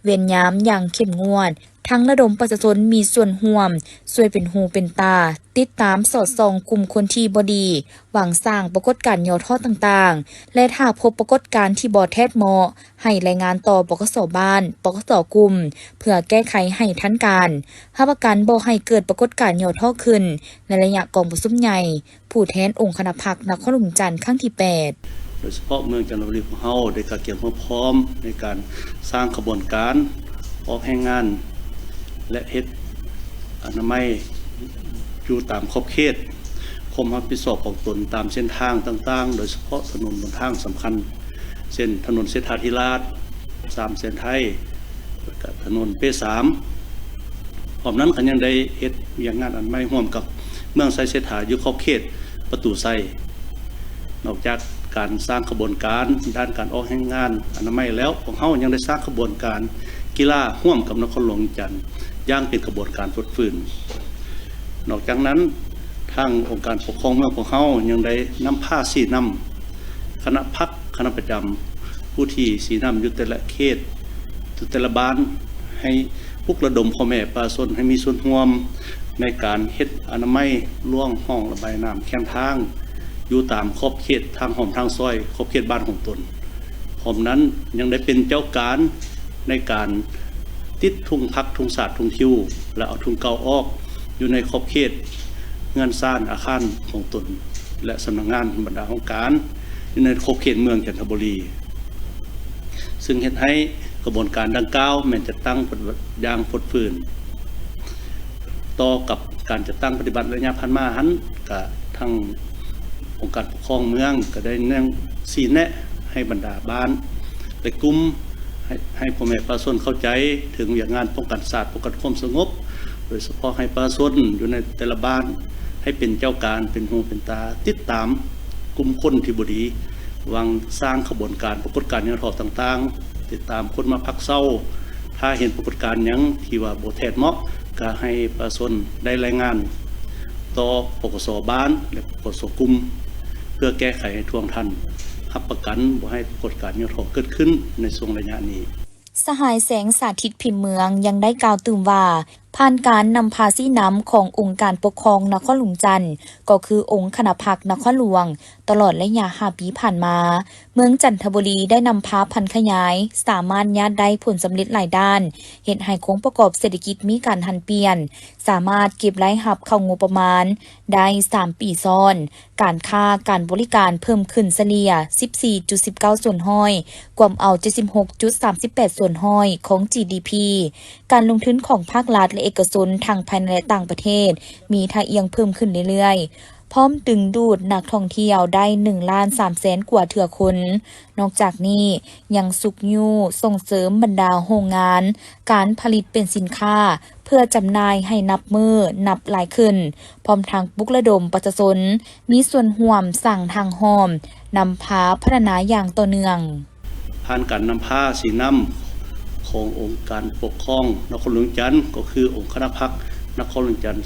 ເວນຍາມຢ່າງເຂັ້ມງວດ. ທັງລະດົມປະຊາຊົນມີສ່ວນຮ່ວມ, ຊ່ວຍເປັນຫູເປັນຕາ, ຕິດຕາມສອດສ່ອງກຸ່ມຄົນທີ່ບໍ່ດີ, ຫວັງສ້າງປາກົດການຫຍໍ້ທໍ້ຕ່າງໆ ແລະ ຖ້າພົບປາກົດການທີ່ບໍ່ແທດເໝາະ, ໃຫ້ລາຍງານຕໍ່ ປກສ ບ້ານ, ປກສ ກຸ່ມ ເພື່ອແກ້ໄຂໃຫ້ທັນການ, ຮັບປະກັນບໍ່ໃຫ້ເກີດປາກົດການຫຍໍ້ທໍ້ຂຶ້ນໃນໄລຍະກອງປະຊຸມໃຫຍ່ ຜູ້ແທນອົງຄະນະພັກນະຄອນຫຼວງຈັນຄັ້ງທີແປດ. ໂດຍສະເພາະເມືອງຈັນທະບູລີຂອງເຮົາໄດ້ກະກຽມຮວບພ້ອມໃນການສ້າງຂະບວນການອອກແຮງງານ ແລະ ເຮັດອະນາໄມຢູ່ຕາມຂອບເຂດຄວາມຮັບຜິດຊອບຂອງຕົນຕາມເສັ້ນທາງຕ່າງໆ, ໂດຍສະເພາະຖະໜົນຫົນທາງສຳຄັນ ເຊັ່ນ ຖະໜົນເສດຖາທິລາດ, ສາມແສນໄທ ແລະ ກະຖະໜົນເປສາມ. ພ້ອມນັ້ນກໍຍັງໄດ້ເຮັດວຽກງານອັນໃໝ່ຮ່ວມກັບເມືອງໄຊເສດຖາຢູ່ຂອບເຂດປະຕູໄຊ. ນອກຈາກການສ້າງຂະບວນການດ້ານການອອກແຮງງານອະນາໄມແລ້ວ, ພວກເຮົາຍັງໄດ້ສ້າງຂະບວນການກິລາຮ່ວມກັບນະຄອນຫຼວງວຽງຈັນຢ່າງເປັນຂະບວນການຟົດຟື້ນ. ນອກຈາກນັ້ນ, ທາງອົງການປົກຄອງເມືອງຂອງເຮົາຍັງໄດ້ນຳພາຊີ້ນຳຄະນະພັກ, ຄະນະປະຈຳ, ຜູ້ທີ່ຊີ້ນຳຢູ່ແຕ່ລະເຂດ, ຢູ່ແຕ່ລະບ້ານ, ໃຫ້ ປຸກລະດົມພໍ່ແມ່ປະຊາຊົນໃຫ້ມີສ່ວນຮ່ວມໃນການເຮັດອະນາໄມລວງຮ່ອງລະບາຍນ້ຳແຄມທາງ ຢູ່ຕາມຂອບເຂດທາງຮ່ອມທາງຊອຍ ຂອບເຂດບ້ານຂອງຕົນ. ພ້ອມນັ້ນຍັງໄດ້ເປັນເຈົ້າການໃນການຕິດທຸງພັກ, ທຸງຊາດ, ທຸງທິວ ແລະ ເອົາທຸງເກົ່າອອກ ຢູ່ໃນຂອບເຂດເຮືອນຊານອາຄານຂອງຕົນ ແລະ ສຳນັກງານບັນດາຫ້ອງການ ຢູ່ໃນຂອບເຂດເມືອງຈັນທະບູລີ. ຊຶ່ງເຮັດໃຫ້ຂະບວນການດັ່ງກ່າວແມ່ນຈັດຕັ້ງປະຕິບັດຢ່າງຟົດຟື້ນ. ຕໍ່ກັບການຈັດຕັ້ງປະຕິບັດໄລຍະຜ່ານມາຫັ້ນ, ກະທາງອົງການປົກຄອງເມືອງກະໄດ້ແນະ ຊີ້ແນະໃຫ້ບັນດາບ້ານ ແລະ ກຸ່ມ ໃຫ້ ໃຫ້ພໍ່ແມ່ປະຊາຊົນເຂົ້າໃຈເຖິງວຽກງານປ້ອງກັນຊາດ, ປ້ອງກັນຄວາມສະຫງົບ, ໂດຍສະເພາະໃຫ້ປະຊາຊົນຢູ່ໃນແຕ່ລະບ້ານໃຫ້ເປັນເຈົ້າການ, ເປັນຫູເປັນຕາ, ຕິດຕາມກຸ່ມຄົນທີ່ບໍ່ດີ, ຫວັງສ້າງຂະບວນການປາກົດການຫຍໍ້ທໍ້ຕ່າງໆ, ຕິດຕາມຄົນມາພັກເຊົາ. ຖ້າເຫັນປາກົດການຫຍັງທີ່ວ່າບໍ່ແທດເໝາະ, ກະໃຫ້ປະຊາຊົນໄດ້ລາຍງານຕໍ່ ປກສ ບ້ານ ແລະ ປກສ ກຸ່ມ ເພື່ອແກ້ໄຂໃຫ້ທ່ວງທັນ, ຮັບປະກັນບໍ່ໃຫ້ປາກົດການຫຍໍ້ທໍ້ເກີດຂຶ້ນໃນຊ່ວງໄລຍະນີ້. ສະຫາຍ ແສງສາທິດ ພິມເມືອງ ຍັງໄດ້ກ່າວຕື່ມວ່າ, ຜ່ານການນຳພາຊີ້ນຳຂອງອົງການປົກຄອງນະຄອນຫຼວງຈັນ ກໍຄືອົງຄະນະພັກນະຄອນຫຼວງ, ຕະຫຼອດໄລຍະຫ້າປີຜ່ານມາ, ເມືອງຈັນທະບູລີໄດ້ນຳພາຜັນຂະຫຍາຍ, ສາມາດຍາດໄດ້ຜົນສຳເລັດຫຼາຍດ້ານ, ເຮັດໃຫ້ໂຄງປະກອບເສດຖະກິດມີການຫັນປ່ຽນ, ສາມາດເກັບລາຍຮັບເຂົ້າງົບປະມານ ໄດ້ສາມປີຊ້ອນ, ການຄ້າການບໍລິການເພີ່ມຂຶ້ນສະເລ່ຍສິບສີ່ຈຸດສິບເກົ້າສ່ວນຮ້ອຍ, ກວມເອົາເຈັດສິບຫົກຈຸດສາມສິບແປດສ່ວນຮ້ອຍຂອງ ຈີ ດີ ພີ, ການລົງທຶນຂອງພາກລັດ ແລະ ເອກະຊົນທັງພາຍໃນ ແລະ ຕ່າງປະເທດ ມີທ່າອ່ຽງເພີ່ມຂຶ້ນເລື້ອຍໆ, ພ້ອມດຶງດູດນັກທ່ອງທ່ຽວໄດ້ໜຶ່ງລ້ານສາມແສນກວ່າເທື່ອຄົນ. ນອກຈາກນີ້ຍັງຊຸກຍູ້ສົ່ງເສີມບັນດາໂຮງງານການຜະລິດເປັນສິນຄ້າ ເພື່ອຈຳໜ່າຍໃຫ້ນັບມື້ນັບຫຼາຍຂຶ້ນ, ພ້ອມທັງປຸກລະດົມປະຊາຊົນມີສ່ວນຮ່ວມສ້າງທາງຮ່ອມ, ນຳພາພັດທະນາຢ່າງຕໍ່ເນື່ອງ. ຜ່ານການນຳພາຊີ້ນຳຂອງອົງການປົກຄອງນະຄອນຫຼວງວຽງຈັນ ກໍຄືອົງຄະນະພັກນະຄອນຫຼວງວຽງຈັນ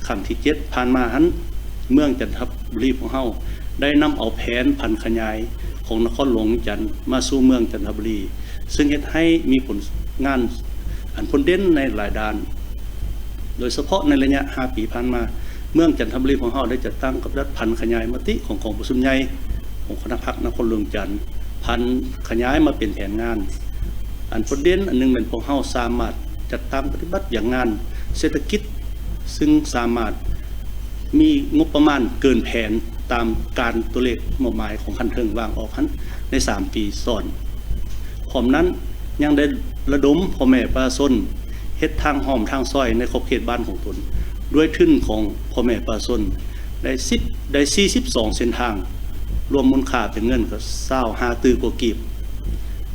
ຄັ້ງທີເຈັດ ຜ່ານມາຫັ້ນ, ເມືອງຈັນທະບູລີຂອງເຮົາໄດ້ນຳເອົາແຜນຜັນຂະຫຍາຍຂອງນະຄອນຫຼວງວຽງຈັນມາສູ່ເມືອງຈັນທະບູລີ, ຊຶ່ງເຮັດໃຫ້ມີຜົນງານອັນພົ້ນເດັ່ນໃນຫຼາຍດ້ານ. ໂດຍສະເພາະໃນໄລຍະຫ້າປີຜ່ານມາ, ເມືອງຈັນທະບູລີຂອງເຮົາໄດ້ຈັດຕັ້ງກັບຈັດຜັນຂະຫຍາຍມະຕິຂອງກອງປະຊຸມໃຫຍ່ຂອງຄະນະພັກນະຄອນຫຼວງວຽງຈັນ, ຜັນຂະຫຍາຍມາເປັນແຜນງານ. ອັນພົ້ນເດັ່ນອັນໜຶ່ງແມ່ນພວກເຮົາສາມາດ ຈັດຕັ້ງປະຕິບັດວຽກງານເສດຖະກິດ ຊຶ່ງສາມາດມີງົບປະມານເກີນແຜນຕາມການຕົວເລກມອບໝາຍຂອງຂັ້ນເທິງວາງອອກຫັ້ນໃນສາມປີຊ້ອນ. ພ້ອມນັ້ນຍັງໄດ້ລະດົມພໍ່ແມ່ປະຊາຊົນເຮັດທາງອ້ອມທາງຊອຍໃນຂອບເຂດບ້ານຂອງຕົນ ດ້ວຍທຶນຂອງພໍ່ແມ່ປະຊາຊົນ ໄດ້ສິບ ໄດ້ສີ່ສິບສອງເສັ້ນທາງ ລວມມູນຄ່າເປັນເງິນກໍຊາວຫ້າຕື້ກວ່າກີບ.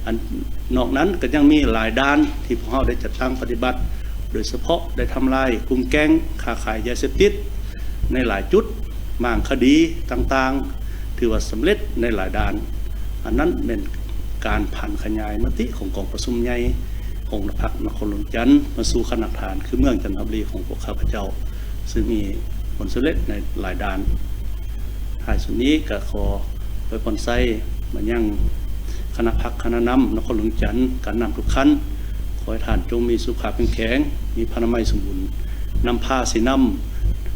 ອັນນອກນັ້ນກໍຍັງມີຫຼາຍດ້ານທີ່ພວກເຮົາໄດ້ຈັດຕັ້ງປະຕິບັດ ໂດຍສະເພາະໄດ້ທຳລາຍກຸ່ມແກ້ງຄ້າຂາຍຢາເສບຕິດໃນຫຼາຍຈຸດ, ມ້າງຄະດີຕ່າງໆ ຖືວ່າສຳເລັດໃນຫຼາຍດ້ານ. ອັນນັ້ນແມ່ນການຜັນຂະຫຍາຍມະຕິຂອງກອງປະຊຸມໃຫຍ່ຂອງພັກນະຄອນຫຼວງວຽງຈັນ ມາສູ່ຄະນະປະທານ ຄືເມືອງຈັນທະບູລີຂອງພວກຂ້າພະເຈົ້າ ຊຶ່ງມີຜົນສຳເລັດໃນຫຼາຍດ້ານ. ທ້າຍສຸດນີ້ກໍຂໍອວຍພອນໄຊມາຍັງຄະນະພັກຄະນະນຳນະຄອນຫຼວງວຽງຈັນ ການນຳທຸກຂັ້ນ, ຂໍໃຫ້ທ່ານຈົ່ງມີສຸຂະພາບເຂັ້ມແຂງ, ມີພະລານາໄມສົມບູນ, ນຳພາຊີ້ນຳ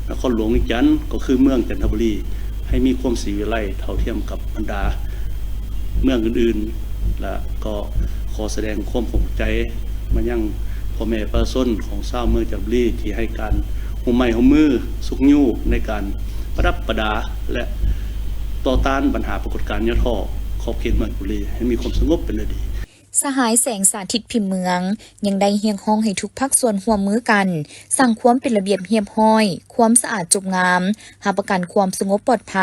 ນະຄອນຫຼວງວຽງຈັນ ກໍຄືເມືອງຈັນທະບູລີ ໃຫ້ມີຄວາມສີວິໄລເທົ່າທຽມກັບບັນດາເມືອງອື່ນໆ ແລະ ກໍຂໍສະແດງຄວາມຂອບໃຈມາຍັງພໍ່ແມ່ປະຊາຊົນຂອງຊາວເມືອງຈັນທະບູລີ ທີ່ໃຫ້ການຮ່ວມໄມ້ຮ່ວມມືຊຸກຍູ້ໃນການປະດັບປະດາ ແລະ ຕໍ່ຕ້ານບັນຫາປາກົດການຫຍໍ້ທໍ້ຂອບເຂດເມືອງຈັນທະບູລີ ໃຫ້ມີຄວາມສະຫງົບເປັນລະດີ. ສະຫາຍແສງສາທິດ ພິມເມືອງ ຍັງໄດ້ຮຽກຮ້ອງໃຫ້ທຸກພາກສ່ວນຮ່ວມມືກັນ ສ້າງຄວາມເປັນລະບຽບຮຽບຮ້ອຍ, ຄວາມສະອາດຈົບງາມ, ຮັບປະກັນຄວາມສະຫງົບປອດໄພ,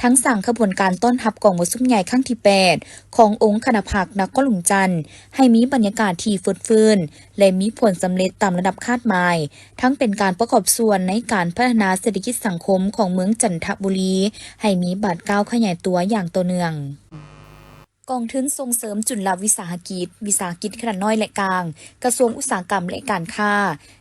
ທັງສ້າງຂະບວນການຕ້ອນຮັບກອງປະຊຸມໃຫຍ່ຄັ້ງທີແປດ ຂອງອົງຄະນະພັກນະຄອນຫຼວງຈັນ ໃຫ້ມີບັນຍາກາດທີ່ຟົດຟື້ນ ແລະ ມີຜົນສຳເລັດຕາມລະດັບຄາດໝາຍ, ທັງເປັນການປະກອບສ່ວນໃນການພັດທະນາເສດຖະກິດສັງຄົມຂອງເມືອງຈັນທະບູລີ ໃຫ້ມີບາດກ້າວຂະຫຍາຍຕົວຢ່າງຕໍ່ເນື່ອງ. ກອງທຶນສົ່ງເສີມຈຸນລະວິສາຫະກິດ, ວິສາຫະກິດຂະໜາດນ້ອຍ ແລະ ກາງ, ກະຊວງອຸດສາຫະກຳ ແລະ ການຄ້າ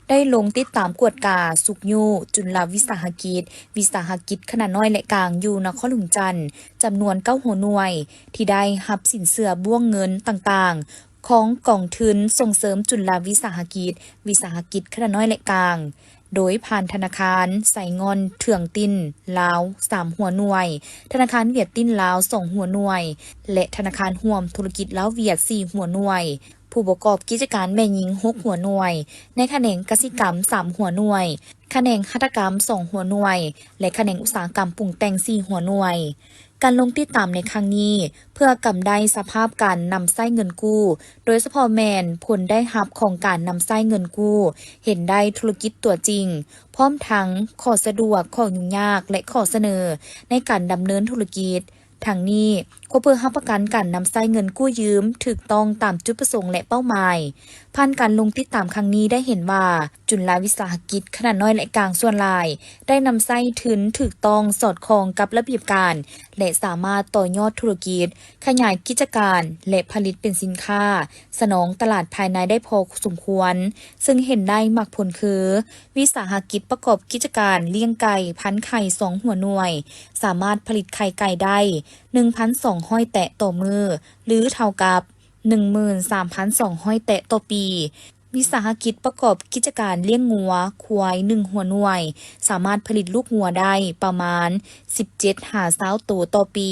ໄດ້ລົງຕິດຕາມກວດກາ, ຊຸກຍູ້ຈຸນລະວິສາຫະກິດ, ວິສາຫະກິດຂະໜາດນ້ອຍ ແລະ ກາງ ຢູ່ນະຄອນຫຼວງຈັນ ຈຳນວນເກົ້າຫົວໜ່ວຍ ທີ່ໄດ້ຮັບສິນເຊື່ອບ້ວງເງິນຕ່າງໆ ຂອງກອງທຶນສົ່ງເສີມຈຸນລະວິສາຫະກິດ, ວິສາຫະກິດຂະໜາດນ້ອຍ ແລະ ກາງ ໂດຍຜ່ານທະນາຄານໄຊງ່ອນເຖື່ອງຕິນລາວ ສາມຫົວໜ່ວຍ, ທະນາຄານຫວຽດຕິນລາວ ສອງຫົວໜ່ວຍ ແລະ ທະນາຄານຮ່ວມທຸລະກິດລາວຫວຽດ ສີ່ຫົວໜ່ວຍ, ຜູ້ປະກອບກິດຈະການແມ່ຍິງ ຫົກຫົວໜ່ວຍ, ໃນຂະແໜງກະສິກຳ ສາມຫົວໜ່ວຍ, ຂະແໜງຫັດຖະກຳ ສອງຫົວໜ່ວຍ ແລະ ຂະແໜງອຸດສາຫະກຳປຸງແຕ່ງ ສີ່ຫົວໜ່ວຍ. ການລົງຕິດຕາມໃນຄັ້ງນີ້ ເພື່ອກຳໄດ້ສະພາບການນຳໃຊ້ເງິນກູ້, ໂດຍສະເພາະແມ່ນຜົນໄດ້ຮັບຂອງການນຳໃຊ້ເງິນກູ້, ເຫັນໄດ້ທຸລະກິດຕົວຈິງ, ພ້ອມທັງຂໍ້ສະດວກ, ຂໍ້ຫຍຸ້ງຍາກ ແລະ ຂໍ້ສະເໜີໃນການດຳເນີນທຸລະກິດ. ທັງນີ້, ກໍເພື່ອຮັບປະກັນການນຳໃຊ້ເງິນກູ້ຢືມຖືກຕ້ອງຕາມຈຸດປະສົງ ແລະ ເປົ້າໝາຍ. ຜ່ານການລົງຕິດຕາມຄັ້ງນີ້ໄດ້ເຫັນວ່າ, ຈຸນລະວິສາຫະກິດຂະໜາດນ້ອຍ ແລະ ກາງສ່ວນຫຼາຍ ໄດ້ນຳໃຊ້ທຶນຖືກຕ້ອງສອດຄ່ອງກັບລະບຽບການ ແລະ ສາມາດຕໍ່ຍອດທຸລະກິດ, ຂະຫຍາຍກິດຈະການ ແລະ ຜະລິດເປັນສິນຄ້າ, ສະໜອງຕະຫຼາດພາຍໃນໄດ້ພໍສົມຄວນ, ເຊິ່ງເຫັນໄດ້ມັກຜົນຄື ວິສາຫະກິດປະກອບກິດຈະການລ້ຽງໄກ່ພັນໄຂ່ ສອງຫົວໜ່ວຍ ສາມາດຜະລິດໄຂ່ໄກ່ໄດ້ ໜຶ່ງພັນສອງຮ້ອຍແຕະຕໍ່ມື້ ຫຼື ເທົ່າກັບ ໜຶ່ງໝື່ນສາມພັນສອງຮ້ອຍແຕະຕໍ່ປີ. ວິສາຫະກິດປະກອບກິດຈະການລ້ຽງງົວ, ຄວາຍ ໜຶ່ງຫົວໜ່ວຍ ສາມາດຜະລິດລູກງົວໄດ້ປະມານ ສິບເຈັດຫາຊາວໂຕຕໍ່ປີ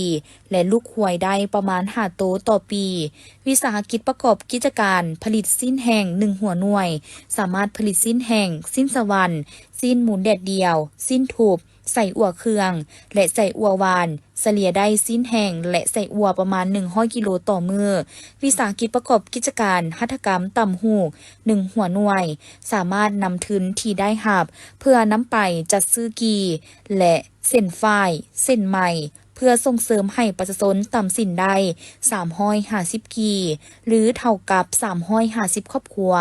ແລະ ລູກຄວາຍໄດ້ປະມານ ຫ້າໂຕຕໍ່ປີ. ວິສາຫະກິດປະກອບກິດຈະການຜະລິດຊີ້ນແຫ້ງ ໜຶ່ງຫົວໜ່ວຍ ສາມາດຜະລິດຊີ້ນແຫ້ງ, ຊີ້ນສະຫວັນ, ຊີ້ນໝູແດດດຽວ, ຊີ້ນທຸບ, ໄສ້ອົ່ວເຄື່ອງ ແລະ ໄສ້ອົ່ວຫວານ, ສະເລ່ຍໄດ້ຊີ້ນແຫ້ງ ແລະ ໄສ້ອົ່ວປະມານ ໜຶ່ງຮ້ອຍກິໂລຕໍ່ມື້. ວິສາຫະກິດປະກອບກິດຈະການຫັດຖະກຳຕ່ຳຫູກ ໜຶ່ງຫົວໜ່ວຍ ສາມາດນຳທຶນທີ່ໄດ້ຮັບ ເພື່ອນຳໄປຈັດຊື້ກີ່ ແລະ ເສັ້ນຝ້າຍ, ເສັ້ນໄໝ ເພື່ອສົ່ງເສີມໃຫ້ປະຊາຊົນຕ່ຳສິນໄດ້ ສາມຮ້ອຍຫ້າສິບກີ່ ຫຼື ເທົ່າກັບ ສາມຮ້ອຍຫ້າສິບຄອບຄົວ,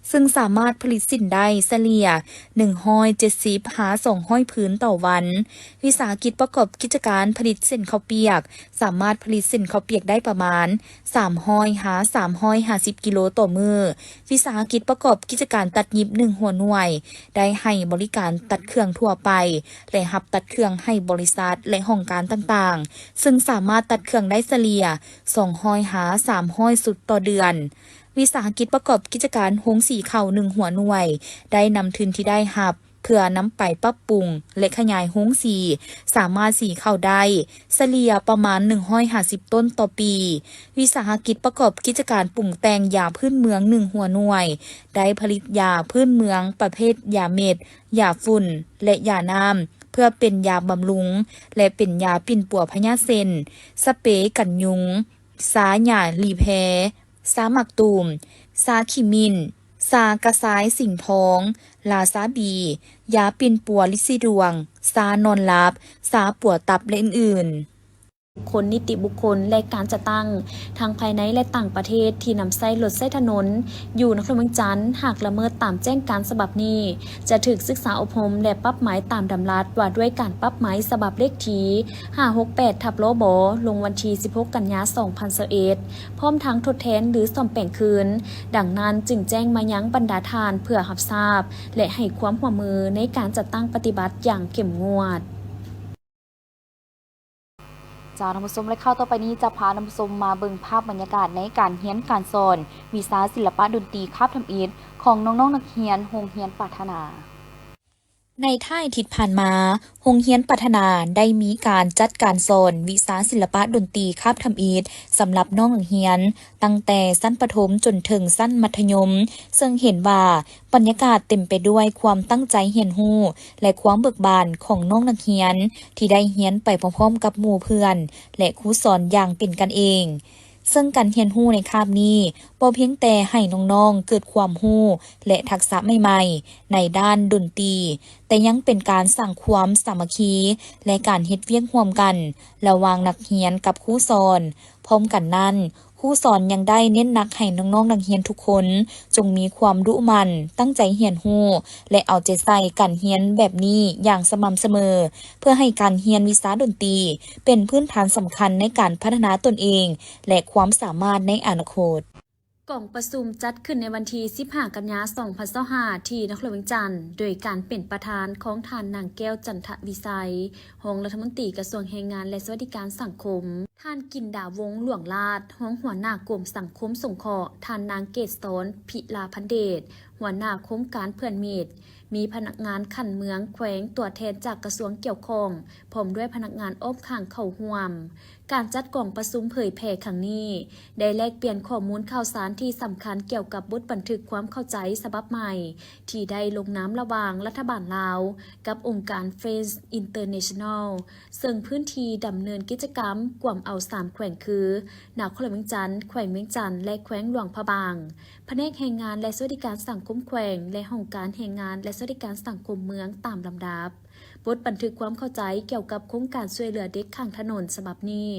ເຊິ່ງສາມາດຜະລິດສິ້ນໄດ້ສະເລ່ຍ ໜຶ່ງຮ້ອຍເຈັດສິບຫາສອງຮ້ອຍຜືນຕໍ່ວັນ. ວິສາຫະກິດປະກອບກິດຈະການຜະລິດເສັ້ນເຂົ້າປຽກ ສາມາດຜະລິດເສັ້ນເຂົ້າປຽກໄດ້ປະມານ ສາມຮ້ອຍຫາສາມຮ້ອຍຫ້າສິບກິໂລຕໍ່ມື້. ວິສາຫະກິດປະກອບກິດຈະການຕັດຫຍິບ ໜຶ່ງຫົວໜ່ວຍ ໄດ້ໃຫ້ບໍລິການຕັດເຄື່ອງທົ່ວໄປ ແລະ ຮັບຕັດເຄື່ອງໃຫ້ບໍລິສັດ ແລະ ຫ້ອງການຕ່າງໆ, ເຊິ່ງສາມາດຕັດເຄື່ອງໄດ້ສະເລ່ຍ ສອງຮ້ອຍຫາສາມຮ້ອຍຊຸດຕໍ່ເດືອນ. ວິສາຫະກິດປະກອບກິດຈະການໂຮງສີເຂົ້າ ໜຶ່ງຫົວໜ່ວຍ ໄດ້ນຳທຶນທີ່ໄດ້ຮັບ ເພື່ອນຳໄປປັບປຸງ ແລະ ຂະຫຍາຍໂຮງສີ ສາມາດສີເຂົ້າໄດ້ສະເລ່ຍປະມານໜຶ່ງຮ້ອຍຫ້າສິບຕົ້ນຕໍ່ປີ. ວິສາຫະກິດປະກອບກິດຈະການປຸງແຕ່ງຢາພື້ນເມືອງໜຶ່ງຫົວໜ່ວຍ ໄດ້ຜະລິດຢາພື້ນເມືອງປະເພດຢາເມັດ, ຢາຝຸ່ນ ແລະ ຢານ້ຳ ເພື່ອເປັນຢາບຳລຸງ ແລະ ເປັນຢາປິ່ນປົວພະຍາດເຊັ່ນ ສະເປກັນຍຸງ, ຊາຫຍ້າລີແພ, ຊາໝາກຕູມ, ຊາຂິ້ມິ້ນ, ຊາກະຊາຍສິງທອງ, ລາຊາບີ, ຢາປິ່ນປົວລິດສີດວງ, ຊານອນຫຼັບ, ຊາປົວຕັບ ແລະ ອື່ນໆ. ຄົນ, ນິຕິບຸກຄົນ ແລະ ການຈັດຕັ້ງ ທັງພາຍໃນ ແລະ ຕ່າງປະເທດ ທີ່ນຳໃຊ້ລົດໃຊ້ຖະໜົນຢູ່ນະຄອນຫຼວງວຽງຈັນ ຫາກລະເມີດຕາມແຈ້ງການສະບັບນີ້ ຈະຖືກສຶກສາອົບຮົມ ແລະ ປັບໃໝຕາມດຳລັດວ່າດ້ວຍການປັບໃໝສະບັບເລກທີຫ້າຫົກແປດ ທັບ ລບ ລົງວັນທີສິບຫົກ ກັນຍາ ສອງພັນຊາວເອັດ ພ້ອມທັງທົດແທນ ຫຼື ສ້ອມແປງຄືນ. ດັ່ງນັ້ນຈຶ່ງແຈ້ງມາຍັງບັນດາທ່ານເພື່ອຮັບຊາບ ແລະ ໃຫ້ຄວາມຮ່ວມມືໃນການຈັດຕັ້ງປະຕິບັດຢ່າງເຂັ້ມງວດ. ເຈົ້າ ທ່ານຜູ້ຊົມ ແລະ ຂ່າວຕໍ່ໄປນີ້ຈະພາທ່ານຜູ້ຊົມມາເບິ່ງພາບບັນຍາກາດໃນການຮຽນການສອນວິຊາສິລະປະດົນຕີຄາບທຳອິດຂອງນ້ອງໆນັກຮຽນໂຮງຮຽນປາດຖະໜາ. ໃນທ້າຍທິດຜ່ານມາ, ໂຮງຮຽນປາດຖະໜາໄດ້ມີການຈັດການສອນວິຊາສິລະປະດົນຕີຄາບທຳອິດສຳລັບນ້ອງນັກຮຽນ ຕັ້ງແຕ່ຊັ້ນປະຖົມຈົນເຖິງຊັ້ນມັດທະຍົມ, ເຊິ່ງເຫັນວ່າບັນຍາກາດເຕັມໄປດ້ວຍຄວາມຕັ້ງໃຈຮຽນຮູ້ ແລະ ຄວາມເບີກບານຂອງນ້ອງນັກຮຽນ ທີ່ໄດ້ຮຽນໄປພ້ອມໆກັບໝູ່ເພື່ອນ ແລະ ຄູສອນຢ່າງເປັນກັນເອງ. ເຊິ່ງການຮຽນຮູ້ໃນຄາບນີ້ ບໍ່ພຽງແຕ່ໃຫ້ນ້ອງໆເກີດຄວາມຮູ້ ແລະ ທັກສະໃໝ່ໆໃນດ້ານດົນຕີ, ແຕ່ຍັງເປັນການສ້າງຄວາມສາມັກຄີ ແລະ ການເຮັດວຽກຮ່ວມກັນລະຫວ່າງນັກຮຽນກັບຄູສອນ. ພ້ອມກັນນັ້ນ, ຄູສອນຍັງໄດ້ເນັ້ນໜັກໃຫ້ນ້ອງໆນັກຮຽນທຸກຄົນ ຈົ່ງມີຄວາມດຸໝັ່ນ, ຕັ້ງໃຈຮຽນຮູ້ ແລະ ເອົາໃຈໃສ່ການຮຽນແບບນີ້ຢ່າງສະໝ່ຳສະເໝີ, ເພື່ອໃຫ້ການຮຽນວິຊາດົນຕີເປັນພື້ນຖານສຳຄັນໃນການພັດທະນາຕົນເອງ ແລະ ຄວາມສາມາດໃນອະນາຄົດ. ກອງປະຊຸມຈັດຂຶ້ນໃນວັນທີສິບຫ້າ ກັນຍາ ສອງພັນຊາວຫ້າ ທີ່ນະຄອນຫຼວງວຽງຈັນ ໂດຍການເປັນປະທານຂອງທ່ານ ນາງ ແກ້ວ ຈັນທະວິໄຊ ຮອງລັດຖະມົນຕີກະຊວງແຮງງານ ແລະ ສະຫວັດດີການສັງຄົມ, ທ່ານ ກິນດາວົງ ຫຼວງລາດ ຮອງຫົວໜ້າກົມສັງຄົມສົງເຄາະ, ທ່ານ ນາງ ເກດສອນ ພິລາພັນເດດ ຫົວໜ້າໂຄງການເພື່ອນມິດ, ມີພະນັກງານຂັ້ນເມືອງ, ແຂວງ, ຕົວແທນຈາກກະຊວງກ່ຽວຂ້ອງ ພ້ອມດ້ວຍພະນັກງານອ້ອມຂ້າງເຂົ້າຮ່ວມ. ການຈັດກອງປະຊຸມເຜີຍແຜ່ຄັ້ງນີ້ ໄດ້ແລກປ່ຽນຂໍ້ມູນຂ່າວສານທີ່ສຳຄັນກ່ຽວກັບບົດບັນທຶກຄວາມເຂົ້າໃຈສະບັບໃໝ່ ທີ່ໄດ້ລົງນາມລະຫວ່າງລັດຖະບານລາວກັບອົງການ Friends International ເຊິ່ງພື້ນທີ່ດຳເນີນກິດຈະກຳກວມເອົາສາມແຂວງຄື ນະຄອນຫຼວງວຽງຈັນ, ແຂວງວຽງຈັນ ແລະ ແຂວງຫຼວງພະບາງ. ພະແນກແຮງງານ ແລະ ສະຫວັດດີການສັງຄົມແຂວງ ແລະ ຫ້ອງການແຮງງານ ແລະ ສະຫວັດດີການສັງຄົມເມືອງຕາມລຳດັບ. ບົດບັນທຶກຄວາມເຂົ້າໃຈກ່ຽວກັບໂຄງການຊ່ວຍເຫຼືອເດັກຂ້າງຖະໜົນສະບັບນີ້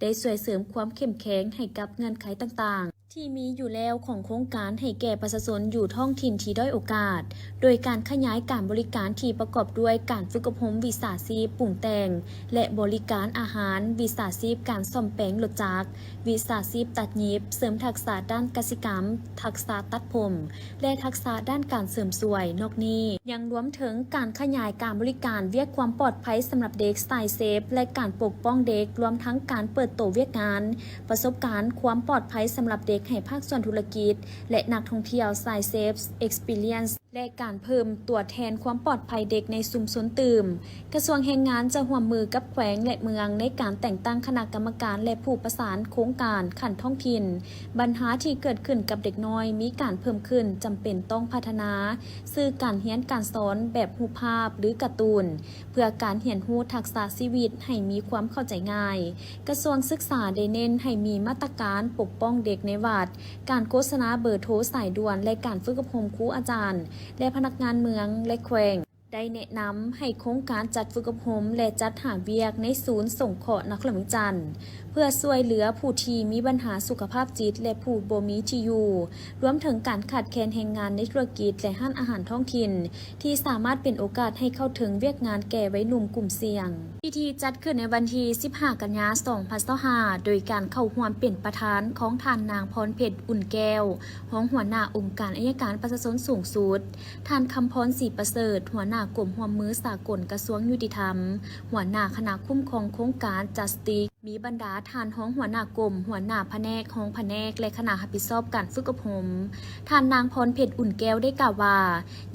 ໄດ້ຊ່ວຍເສີມຄວາມເຂັ້ມແຂງໃຫ້ກັບເງື່ອນໄຂຕ່າງໆ ທີ່ມີຢູ່ແລ້ວຂອງໂຄງການໃຫ້ແກ່ປະຊາຊົນຢູ່ທ້ອງຖິ່ນທີ່ດ້ອຍໂອກາດ, ໂດຍການຂະຫຍາຍການບໍລິການທີ່ປະກອບດ້ວຍການຝຶກອົບຮົມວິຊາຊີບປຸງແຕ່ງ ແລະ ບໍລິການອາຫານ, ວິຊາຊີບການສ້ອມແປງລົດຈັກ, ວິຊາຊີບຕັດຫຍິບ, ເສີມທັກສະດ້ານກະສິກຳ, ທັກສະຕັດຜົມ ແລະ ທັກສະດ້ານການເສີມສວຍ. ນອກນີ້ຍັງລວມເຖິງການຂະຫຍາຍການບໍລິການວຽກຄວາມປອດໄພສຳລັບເດັກ Child Safe ແລະ ການປົກປ້ອງເດັກ, ລວມທັງການເປີດໂຕວຽກງານ, ປະສົບການຄວາມປອດໄພສຳລັບເດັກໃຫ້ພາກສ່ວນທຸລະກິດ ແລະ ນັກທ່ອງທ່ຽວ Child Safe Experience ແລະ ການເພີ່ມຕົວແທນຄວາມປອດໄພເດັກໃນຊຸມຊົນຕື່ມ. ກະຊວງແຮງງານຈະຮ່ວມມືກັບແຂວງ ແລະ ເມືອງໃນການແຕ່ງຕັ້ງຄະນະກຳມະການ ແລະ ຜູ້ປະສານໂຄງການຂັ້ນທ້ອງຖິ່ນ. ບັນຫາທີ່ເກີດຂຶ້ນກັບເດັກນ້ອຍມີການເພີ່ມຂຶ້ນ, ຈຳເປັນຕ້ອງພັດທະນາສື່ການຮຽນການສອນແບບຮູບພາບ ຫຼື ກາຕູນ ເພື່ອການຮຽນຮູ້ທັກສະຊີວິດໃຫ້ມີຄວາມເຂົ້າໃຈງ່າຍ. ກະຊວງສຶກສາໄດ້ເນັ້ນໃຫ້ມີມາດຕະການປົກປ້ອງເດັກໃນວັດ, ການໂຄສະນາເບີໂທສາຍດ່ວນ ແລະ ການຝຶກອົບຮົມຄູອາຈານ ແລະ ພະນັກງານເມືອງ ແລະ ແຂວງ. ໄດ້ແນະນຳໃຫ້ໂຄງການຈັດຝຶກອົບຮົມ ແລະ ຈັດຫາວຽກໃນສູນສົງເຄາະນະຄອນຫຼວງວຽງຈັນ ເພື່ອຊ່ວຍເຫຼືອຜູ້ທີ່ມີບັນຫາສຸຂະພາບຈິດ ແລະ ຜູ້ບໍ່ມີທີ່ຢູ່, ລວມເຖິງການຂາດແຄນແຮງງານໃນທຸລະກິດ ແລະ ຮ້ານອາຫານທ້ອງຖິ່ນ ທີ່ສາມາດເປັນໂອກາດໃຫ້ເຂົ້າເຖິງວຽກງານແກ່ໄວໜຸ່ມກຸ່ມສ່ຽງ. ພິທີຈັດຂຶ້ນໃນວັນທີສິບຫ້າ ກັນຍາ ສອງພັນຊາວຫ້າ ໂດຍການເຂົ້າຮ່ວມເປັນປະທານຂອງທ່ານນາງ ພອນເພັດ ອຸ່ນແກ້ວ ຮອງຫົວໜ້າອົງການໄອຍະການປະຊາຊົນສູງສຸດ, ທ່ານ ຄຳພອນ ສີປະເສີດ ຫົວໜ້າ ນາກົມຮ່ວມມືສາກົນກະຊວງຍຸຕິທຳ, ຫົວໜ້າຄະນະຄຸ້ມຄອງໂຄງການ Justice, ມີບັນດາທ່ານຮອງຫົວໜ້າກົມ, ຫົວໜ້າພະແນກ, ຮອງພະແນກ ແລະ ຄະນະຮັບຜິດຊອບການຝຶກອົບຮົມ. ທ່ານນາງ ພອນເພັດ ອຸ່ນແກ້ວ ໄດ້ກ່າວວ່າ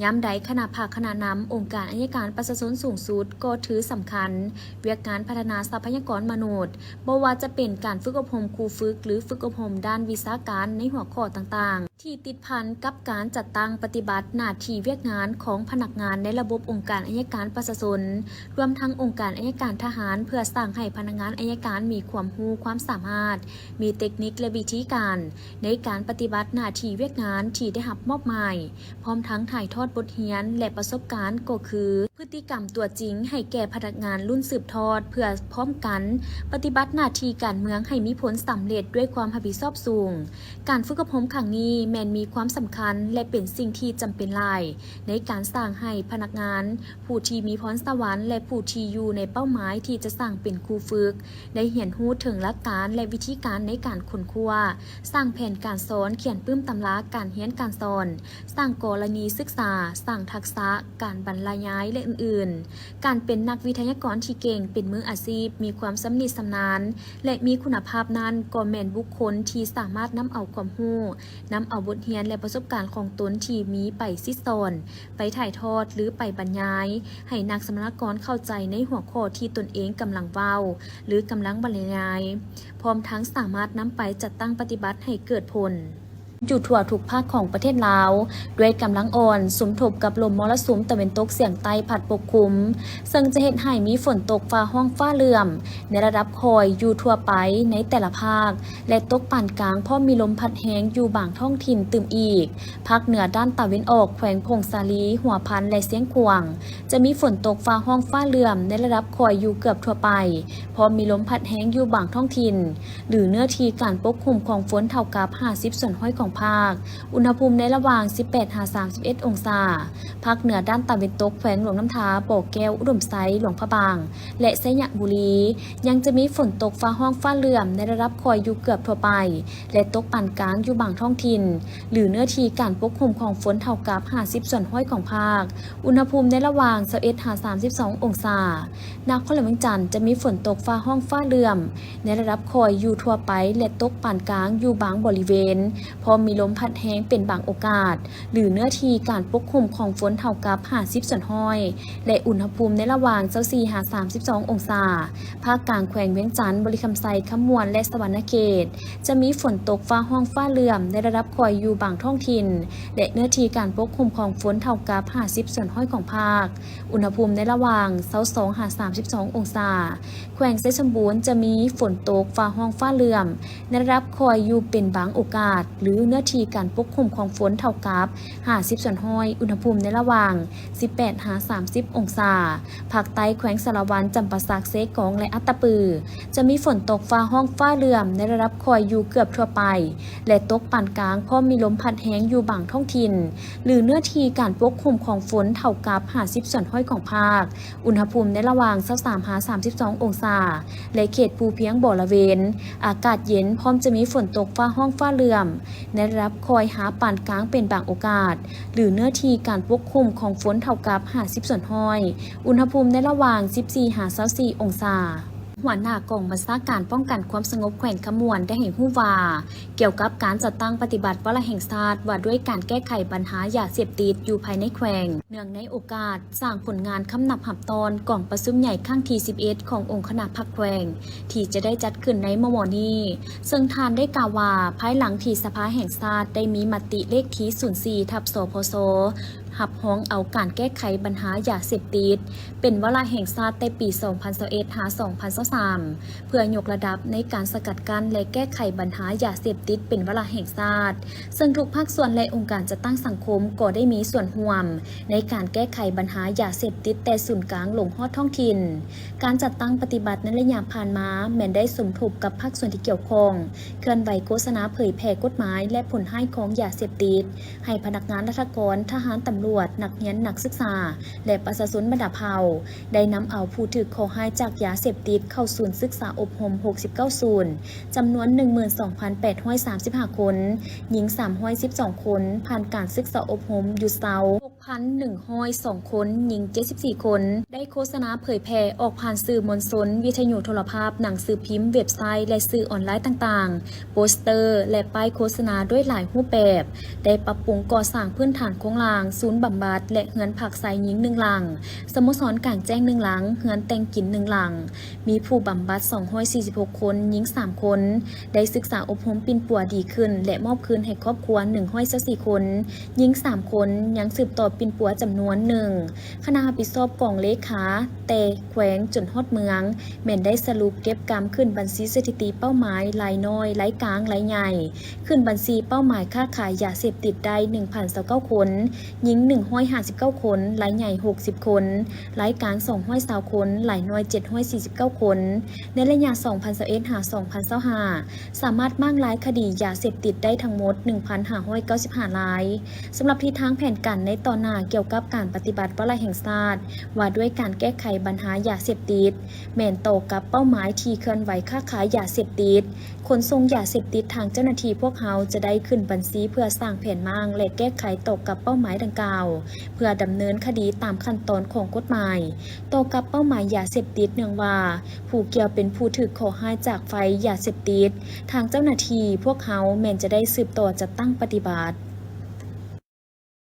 ຍາມໃດຄະນະພັກຄະນະນຳອົງການໄອຍະການປະຊາຊົນສູງສຸດກໍຖືສຳຄັນວຽກງານພັດທະນາຊັບພະຍາກອນມະນຸດ, ບໍ່ວ່າຈະເປັນການຝຶກອົບຮົມຄູຝຶກ ຫຼື ຝຶກອົບຮົມດ້ານວິຊາການໃນຫົວຂໍ້ຕ່າງໆ ທີ່ຕິດພັນກັບການຈັດຕັ້ງປະຕິບັດໜ້າທີ່ວຽກງານຂອງພະນັກງານໃນລະບົບອົງການໄອຍະການປະຊາຊົນ, ລວມທັງອົງການໄອຍະການທະຫານ, ເພື່ອສ້າງໃຫ້ພະນັກງານໄອຍະການມີຄວາມຮູ້ຄວາມສາມາດ, ມີເຕັກນິກ ແລະ ວິທີການໃນການປະຕິບັດໜ້າທີ່ວຽກງານທີ່ໄດ້ຮັບມອບໝາຍ, ພ້ອມທັງຖ່າຍທອດບົດຮຽນ ແລະ ປະສົບການ ກໍຄື ພຶດຕິກຳຕົວຈິງໃຫ້ແກ່ພະນັກງານລຸ້ນສືບທອດ ເພື່ອພ້ອມກັນປະຕິບັດໜ້າທີ່ການເມືອງໃຫ້ມີຜົນສຳເລັດດ້ວຍຄວາມຮັບຜິດຊອບສູງ. ການຝຶກອົບຮົມຄັ້ງນີ້ແມ່ນມີຄວາມສຳຄັນ ແລະ ເປັນສິ່ງທີ່ຈຳເປັນຫຼາຍ ໃນການສ້າງໃຫ້ພະນັກງານຜູ້ທີ່ມີພອນສະຫວັນ ແລະ ຜູ້ທີ່ຢູ່ໃນເປົ້າໝາຍທີ່ຈະສ້າງເປັນຄູຝຶກ ໄດ້ຮຽນຮູ້ເຖິງຫຼັກການ ແລະ ວິທີການໃນການຄົ້ນຄວ້າ, ສ້າງແຜນການສອນ, ຂຽນປຶ້ມຕຳລາການຮຽນການສອນ, ສ້າງກໍລະນີສຶກສາ, ສ້າງທັກສະການບັນລະຍາຍ ແລະ ອື່ນໆ. ການເປັນນັກວິທະຍາກອນທີ່ເກັ່ງ, ເປັນມືອາຊີບ, ມີຄວາມຊຳນິຊຳນານ ແລະ ມີຄຸນນະພາບນັ້ນ ກໍແມ່ນບຸກຄົນທີ່ສາມາດນຳເອົາຄວາມຮູ້, ນຳເອົາບົດຮຽນ ແລະ ປະສົບການຂອງຕົນທີ່ມີໄປສິດສອນ, ໄປຖ່າຍທອດ ຫຼື ໄປບັນຍາຍໃຫ້ນັກສຳມະນາກອນເຂົ້າໃຈໃນຫົວຂໍ້ທີ່ຕົນເອງກຳລັງເວົ້າ ຫຼື ກຳລັງບັນລະຍາຍ, ພ້ອມທັງສາມາດນຳໄປຈັດຕັ້ງປະຕິບັດໃຫ້ເກີດຜົນ. ຢູ່ທົ່ວທຸກພາກຂອງປະເທດລາວ ດ້ວຍກຳລັງອ່ອນ ສົມທົບກັບລົມມໍລະສຸມຕາເວັນຕົກສຽງໃຕ້ພັດປົກຄຸມ, ເຊິ່ງຈະເຮັດໃຫ້ມີຝົນຕົກຟ້າຮ້ອງຟ້າເຫຼື້ອມໃນລະດັບຄ່ອຍຢູ່ທົ່ວໄປໃນແຕ່ລະພາກ ແລະ ຕົກປານກາງ ພ້ອມມີລົມພັດແຮງຢູ່ບາງທ້ອງຖິ່ນຕື່ມອີກ. ພາກເໜືອດ້ານຕາເວັນອອກ ແຂວງຜົ້ງສາລີ, ຫົວພັນ ແລະ ຊຽງຂວາງ ຈະມີຝົນຕົກຟ້າຮ້ອງຟ້າເຫຼື້ອມໃນລະດັບຄ່ອຍຢູ່ເກືອບທົ່ວໄປ, ພ້ອມມີລົມພັດແຮງຢູ່ບາງທ້ອງຖິ່ນ ຫຼື ເນື້ອທີ່ການປົກຄຸມຂອງຝົນເທົ່າກັບຫ້າສິບສ່ວນຮ້ອຍຂອງພາກ, ອຸນຫະພູມໃນລະຫວ່າງສິບແປດຫາສາມສິບເອັດອົງສາ. ພາກເໜືອດ້ານຕາເວັນຕົກ ແຂວງຫຼວງນ້ຳທາ, ບໍ່ແກ້ວ, ອຸດົມໄຊ, ຫຼວງພະບາງ ແລະ ໄຊຍະບູລີ ຍັງຈະມີຝົນຕົກຟ້າຮ້ອງຟ້າເຫຼື້ອມໃນລະດັບຄ່ອຍຢູ່ເກືອບທົ່ວໄປ ແລະ ຕົກປານກາງຢູ່ບາງທ້ອງຖິ່ນ ຫຼື ເນື້ອທີ່ການປົກຄຸມຂອງຝົນເທົ່າກັບຫ້າສິບສ່ວນຮ້ອຍຂອງພາກ, ອຸນຫະພູມໃນລະຫວ່າງຊາວເອັດຫາສາມສິບສອງອົງສາ. ນະຄອນຫຼວງວຽງຈັນຈະມີຝົນຕົກຟ້າຮ້ອງຟ້າເຫຼື້ອມໃນລະດັບຄ່ອຍຢູ່ທົ່ວໄປ ແລະ ຕົກປານກາງຢູ່ບາງບໍລິເວນ, ພ້ອມມີລົມພັດແຮງເປັນບາງໂອກາດ ຫຼື ເນື້ອທີ່ການປົກຄຸມຂອງຝົນເທົ່າກັບຫ້າສິບສ່ວນຮ້ອຍ ແລະ ອຸນຫະພູມໃນລະຫວ່າງຊາວສີ່ຫາສາມສິບສອງອົງສາ. ພາກກາງແຂວງວຽງຈັນ, ບໍລິຄຳໄຊ, ຄຳມ່ວນ ແລະ ສະຫວັນນະເຂດ ຈະມີຝົນຕົກຟ້າຮ້ອງຟ້າເຫຼື້ອມໃນລະດັບຄ່ອຍຢູ່ບາງທ້ອງຖິ່ນ ແລະ ເນື້ອທີ່ການປົກຄຸມຂອງຝົນເທົ່າກັບຫ້າສິບສ່ວນຮ້ອຍຂອງພາກ, ອຸນຫະພູມໃນລະຫວ່າງຊາວສອງຫາສາມສິບສອງອົງສາ. ແຂວງໄຊສົມບູນຈະມີຝົນຕົກຟ້າຮ້ອງຟ້າເຫຼື້ອມໃນລະດັບຄ່ອຍຢູ່ເປັນບາງໂອກາດ ຫຼື ເນື້ອທີ່ການປົກຄຸມຂອງຝົນເທົ່າກັບຫ້າສິບສ່ວນຮ້ອຍ, ອຸນຫະພູມໃນລະຫວ່າງສິບແປດຫາສາມສິບອົງສາ. ພາກໃຕ້ແຂວງສາລະວັນ, ຈຳປາສັກ, ເຊກອງ ແລະ ອັດຕະປື ຈະມີຝົນຕົກຟ້າຮ້ອງຟ້າເຫຼື້ອມໃນລະດັບຄ່ອຍຢູ່ເກືອບທົ່ວໄປ ແລະ ຕົກປານກາງ ພ້ອມມີລົມພັດແຮງຢູ່ບາງທ້ອງຖິ່ນ ຫຼື ເນື້ອທີ່ການປົກຄຸມຂອງຝົນເທົ່າກັບຫ້າສິບສ່ວນຮ້ອຍຂອງພາກ, ອຸນຫະພູມໃນລະຫວ່າງຊາວສາມຫາສາມສິບສອງອົງສາ ແລະ ເຂດພູພຽງບໍລະເວນ ອາກາດເຢັນ ພ້ອມຈະມີຝົນຕົກຟ້າຮ້ອງຟ້າເຫຼື້ອມໃນລະດັບຄ່ອຍຫາປານກາງເປັນບາງໂອກາດ ຫຼື ເນື້ອທີ່ການປົກຄຸມຂອງຝົນເທົ່າກັບຫ້າສິບສ່ວນຮ້ອຍ, ອຸນຫະພູມໃນລະຫວ່າງສິບສີ່ຫາຊາວສີ່ອົງສາ. ຫົວໜ້າກອງບັນຊາການປ້ອງກັນຄວາມສະຫງົບແຂວງຄຳມ່ວນໄດ້ໃຫ້ຮູ້ວ່າ, ກ່ຽວກັບການຈັດຕັ້ງປະຕິບັດວາລະແຫ່ງຊາດວ່າດ້ວຍການແກ້ໄຂບັນຫາຢາເສບຕິດຢູ່ພາຍໃນແຂວງ, ເນື່ອງໃນໂອກາດສ້າງຜົນງານຄຳນັບຮັບຕ້ອນກອງປະຊຸມໃຫຍ່ຄັ້ງທີສິບເອັດຂອງອົງຄະນະພັກແຂວງ ທີ່ຈະໄດ້ຈັດຂຶ້ນໃນມໍ່ໆນີ້, ເຊິ່ງທ່ານໄດ້ກ່າວວ່າ ພາຍຫຼັງທີ່ສະພາແຫ່ງຊາດໄດ້ມີມະຕິເລກທີສູນສີ່ທັບ ສພຊ ຮັບຮອງເອົາການແກ້ໄຂບັນຫາຢາເສບຕິດເປັນວາລະແຫ່ງຊາດແຕ່ປີສອງພັນຊາວເອັດຫາສອງພັນຊາວສາມ ເພື່ອຍົກລະດັບໃນການສະກັດກັ້ນ ແລະ ແກ້ໄຂບັນຫາຢາເສບຕິດເປັນວາລະແຫ່ງຊາດ, ເຊິ່ງທຸກພາກສ່ວນ ແລະ ອົງການຈັດຕັ້ງສັງຄົມກໍໄດ້ມີສ່ວນຮ່ວມໃນການແກ້ໄຂບັນຫາຢາເສບຕິດແຕ່ສູນກາງລົງຮອດທ້ອງຖິ່ນ. ການຈັດຕັ້ງປະຕິບັດໃນໄລຍະຜ່ານມາແມ່ນໄດ້ສົມທົບກັບພາກສ່ວນທີ່ກ່ຽວຂ້ອງ ເຄື່ອນໄຫວໂຄສະນາເຜີຍແຜ່ກົດໝາຍ ແລະ ຜົນຮ້າຍຂອງຢາເສບຕິດ ໃຫ້ພະນັກງານລັດຖະກອນ, ທະຫານ, ຕຳຫຼວດ, ນັກຮຽນ, ນັກສຶກສາ ແລະ ປະຊາຊົນບັນດາເຜົ່າ ໄດ້ນຳເອົາຜູ້ຖືກເຄາະຮ້າຍຈາກຢາເສບຕິດເຂົ້າສູນສຶກສາອົບຮົມຫົກສິບເກົ້າສູນ, ຈຳນວນໜຶ່ງໝື່ນສອງພັນແປດຮ້ອຍສາມສິບຫ້າຄົນ, ຍິງສາມຮ້ອຍສິບສອງຄົນ, ຜ່ານການສຶກສາອົບຮົມ, ຢຸດເຊົາ ພັນໜຶ່ງຮ້ອຍສອງຄົນ, ຍິງເຈັດສິບສີ່ຄົນ. ໄດ້ໂຄສະນາເຜີຍແຜ່ອອກຜ່ານສື່ມວນຊົນ, ວິທະຍຸໂທລະພາບ, ໜັງສືພິມ, ເວັບໄຊ ແລະ ສື່ອອນລາຍຕ່າງໆ, ໂປສເຕີ ແລະ ປ້າຍໂຄສະນາດ້ວຍຫຼາຍຮູບແບບ. ໄດ້ປັບປຸງກໍ່ສ້າງພື້ນຖານໂຄງລ່າງ, ສູນບຳບັດ ແລະ ເຮືອນພັກຊາຍຍິງໜຶ່ງຫຼັງ, ສະໂມສອນກາງແຈ້ງໜຶ່ງຫຼັງ, ເຮືອນແຕ່ງກິນໜຶ່ງຫຼັງ. ມີຜູ້ບຳບັດສອງຮ້ອຍສີ່ສິບຫົກຄົນ, ຍິງສາມຄົນ. ໄດ້ສຶກສາອົບຮົມປິ່ນປົວດີຂຶ້ນ ແລະ ມອບຄືນໃຫ້ຄອບຄົວໜຶ່ງຮ້ອຍຊາວສີ່ຄົນ, ຍິງສາມຄົນ, ຍັງສືບຕໍ່ປິ່ນປົວຈຳນວນໜຶ່ງ. ຄະນະຮັບຜິດຊອບກອງເລຂາ ແຕ່ແຂວງຈົນຮອດເມືອງ ແມ່ນໄດ້ສະຫຼຸບເກັບກຳຂຶ້ນບັນຊີສະຖິຕິເປົ້າໝາຍລາຍນ້ອຍ, ລາຍກາງ, ລາຍໃຫຍ່, ຂຶ້ນບັນຊີເປົ້າໝາຍຄ້າຂາຍຢາເສບຕິດໄດ້ໜຶ່ງພັນຊາວເກົ້າຄົນ, ຍິງໜຶ່ງຮ້ອຍຫ້າສິບເກົ້າຄົນ, ລາຍໃຫຍ່ຫົກສິບຄົນ, ລາຍກາງສອງຮ້ອຍຊາວຄົນ, ລາຍນ້ອຍເຈັດຮ້ອຍສີ່ສິບເກົ້າຄົນ. ໃນໄລຍະສອງພັນຊາວເອັດ ຫາ ສອງພັນຊາວຫ້າ ສາມາດມ້າງລາຍຄະດີຢາເສບຕິດໄດ້ທັງໝົດໜຶ່ງພັນຫ້າຮ້ອຍເກົ້າສິບຫ້າລາຍ. ສຳລັບທິດທາງແຜນການໃນຕໍ່ໜ້າກ່ຽວກັບການປະຕິບັດວາລະແຫ່ງຊາດວ່າດ້ວຍການແກ້ໄຂບັນຫາຢາເສບຕິດ ແມ່ນຕໍ່ກັບເປົ້າໝາຍທີ່ເຄື່ອນໄຫວຄ້າຂາຍຢາເສບຕິດ, ຂົນສົ່ງຢາເສບຕິດ, ທາງເຈົ້າໜ້າທີ່ພວກເຮົາຈະໄດ້ຂຶ້ນບັນຊີເພື່ອສ້າງແຜນມ້າງ ແລະ ແກ້ໄຂຕໍ່ກັບເປົ້າໝາຍດັ່ງກ່າວ ເພື່ອດຳເນີນຄະດີຕາມຂັ້ນຕອນຂອງກົດໝາຍ. ຕໍ່ກັບເປົ້າໝາຍຢາເສບຕິດ ເນື່ອງວ່າຜູ້ກ່ຽວເປັນຜູ້ຖືກເຄາະຮ້າຍຈາກໄຟຢາເສບຕິດ, ທາງເຈົ້າໜ້າທີ່ພວກເຮົາແມ່ນຈະໄດ້ສືບຕໍ່ຈັດຕັ້ງປະຕິບັດ.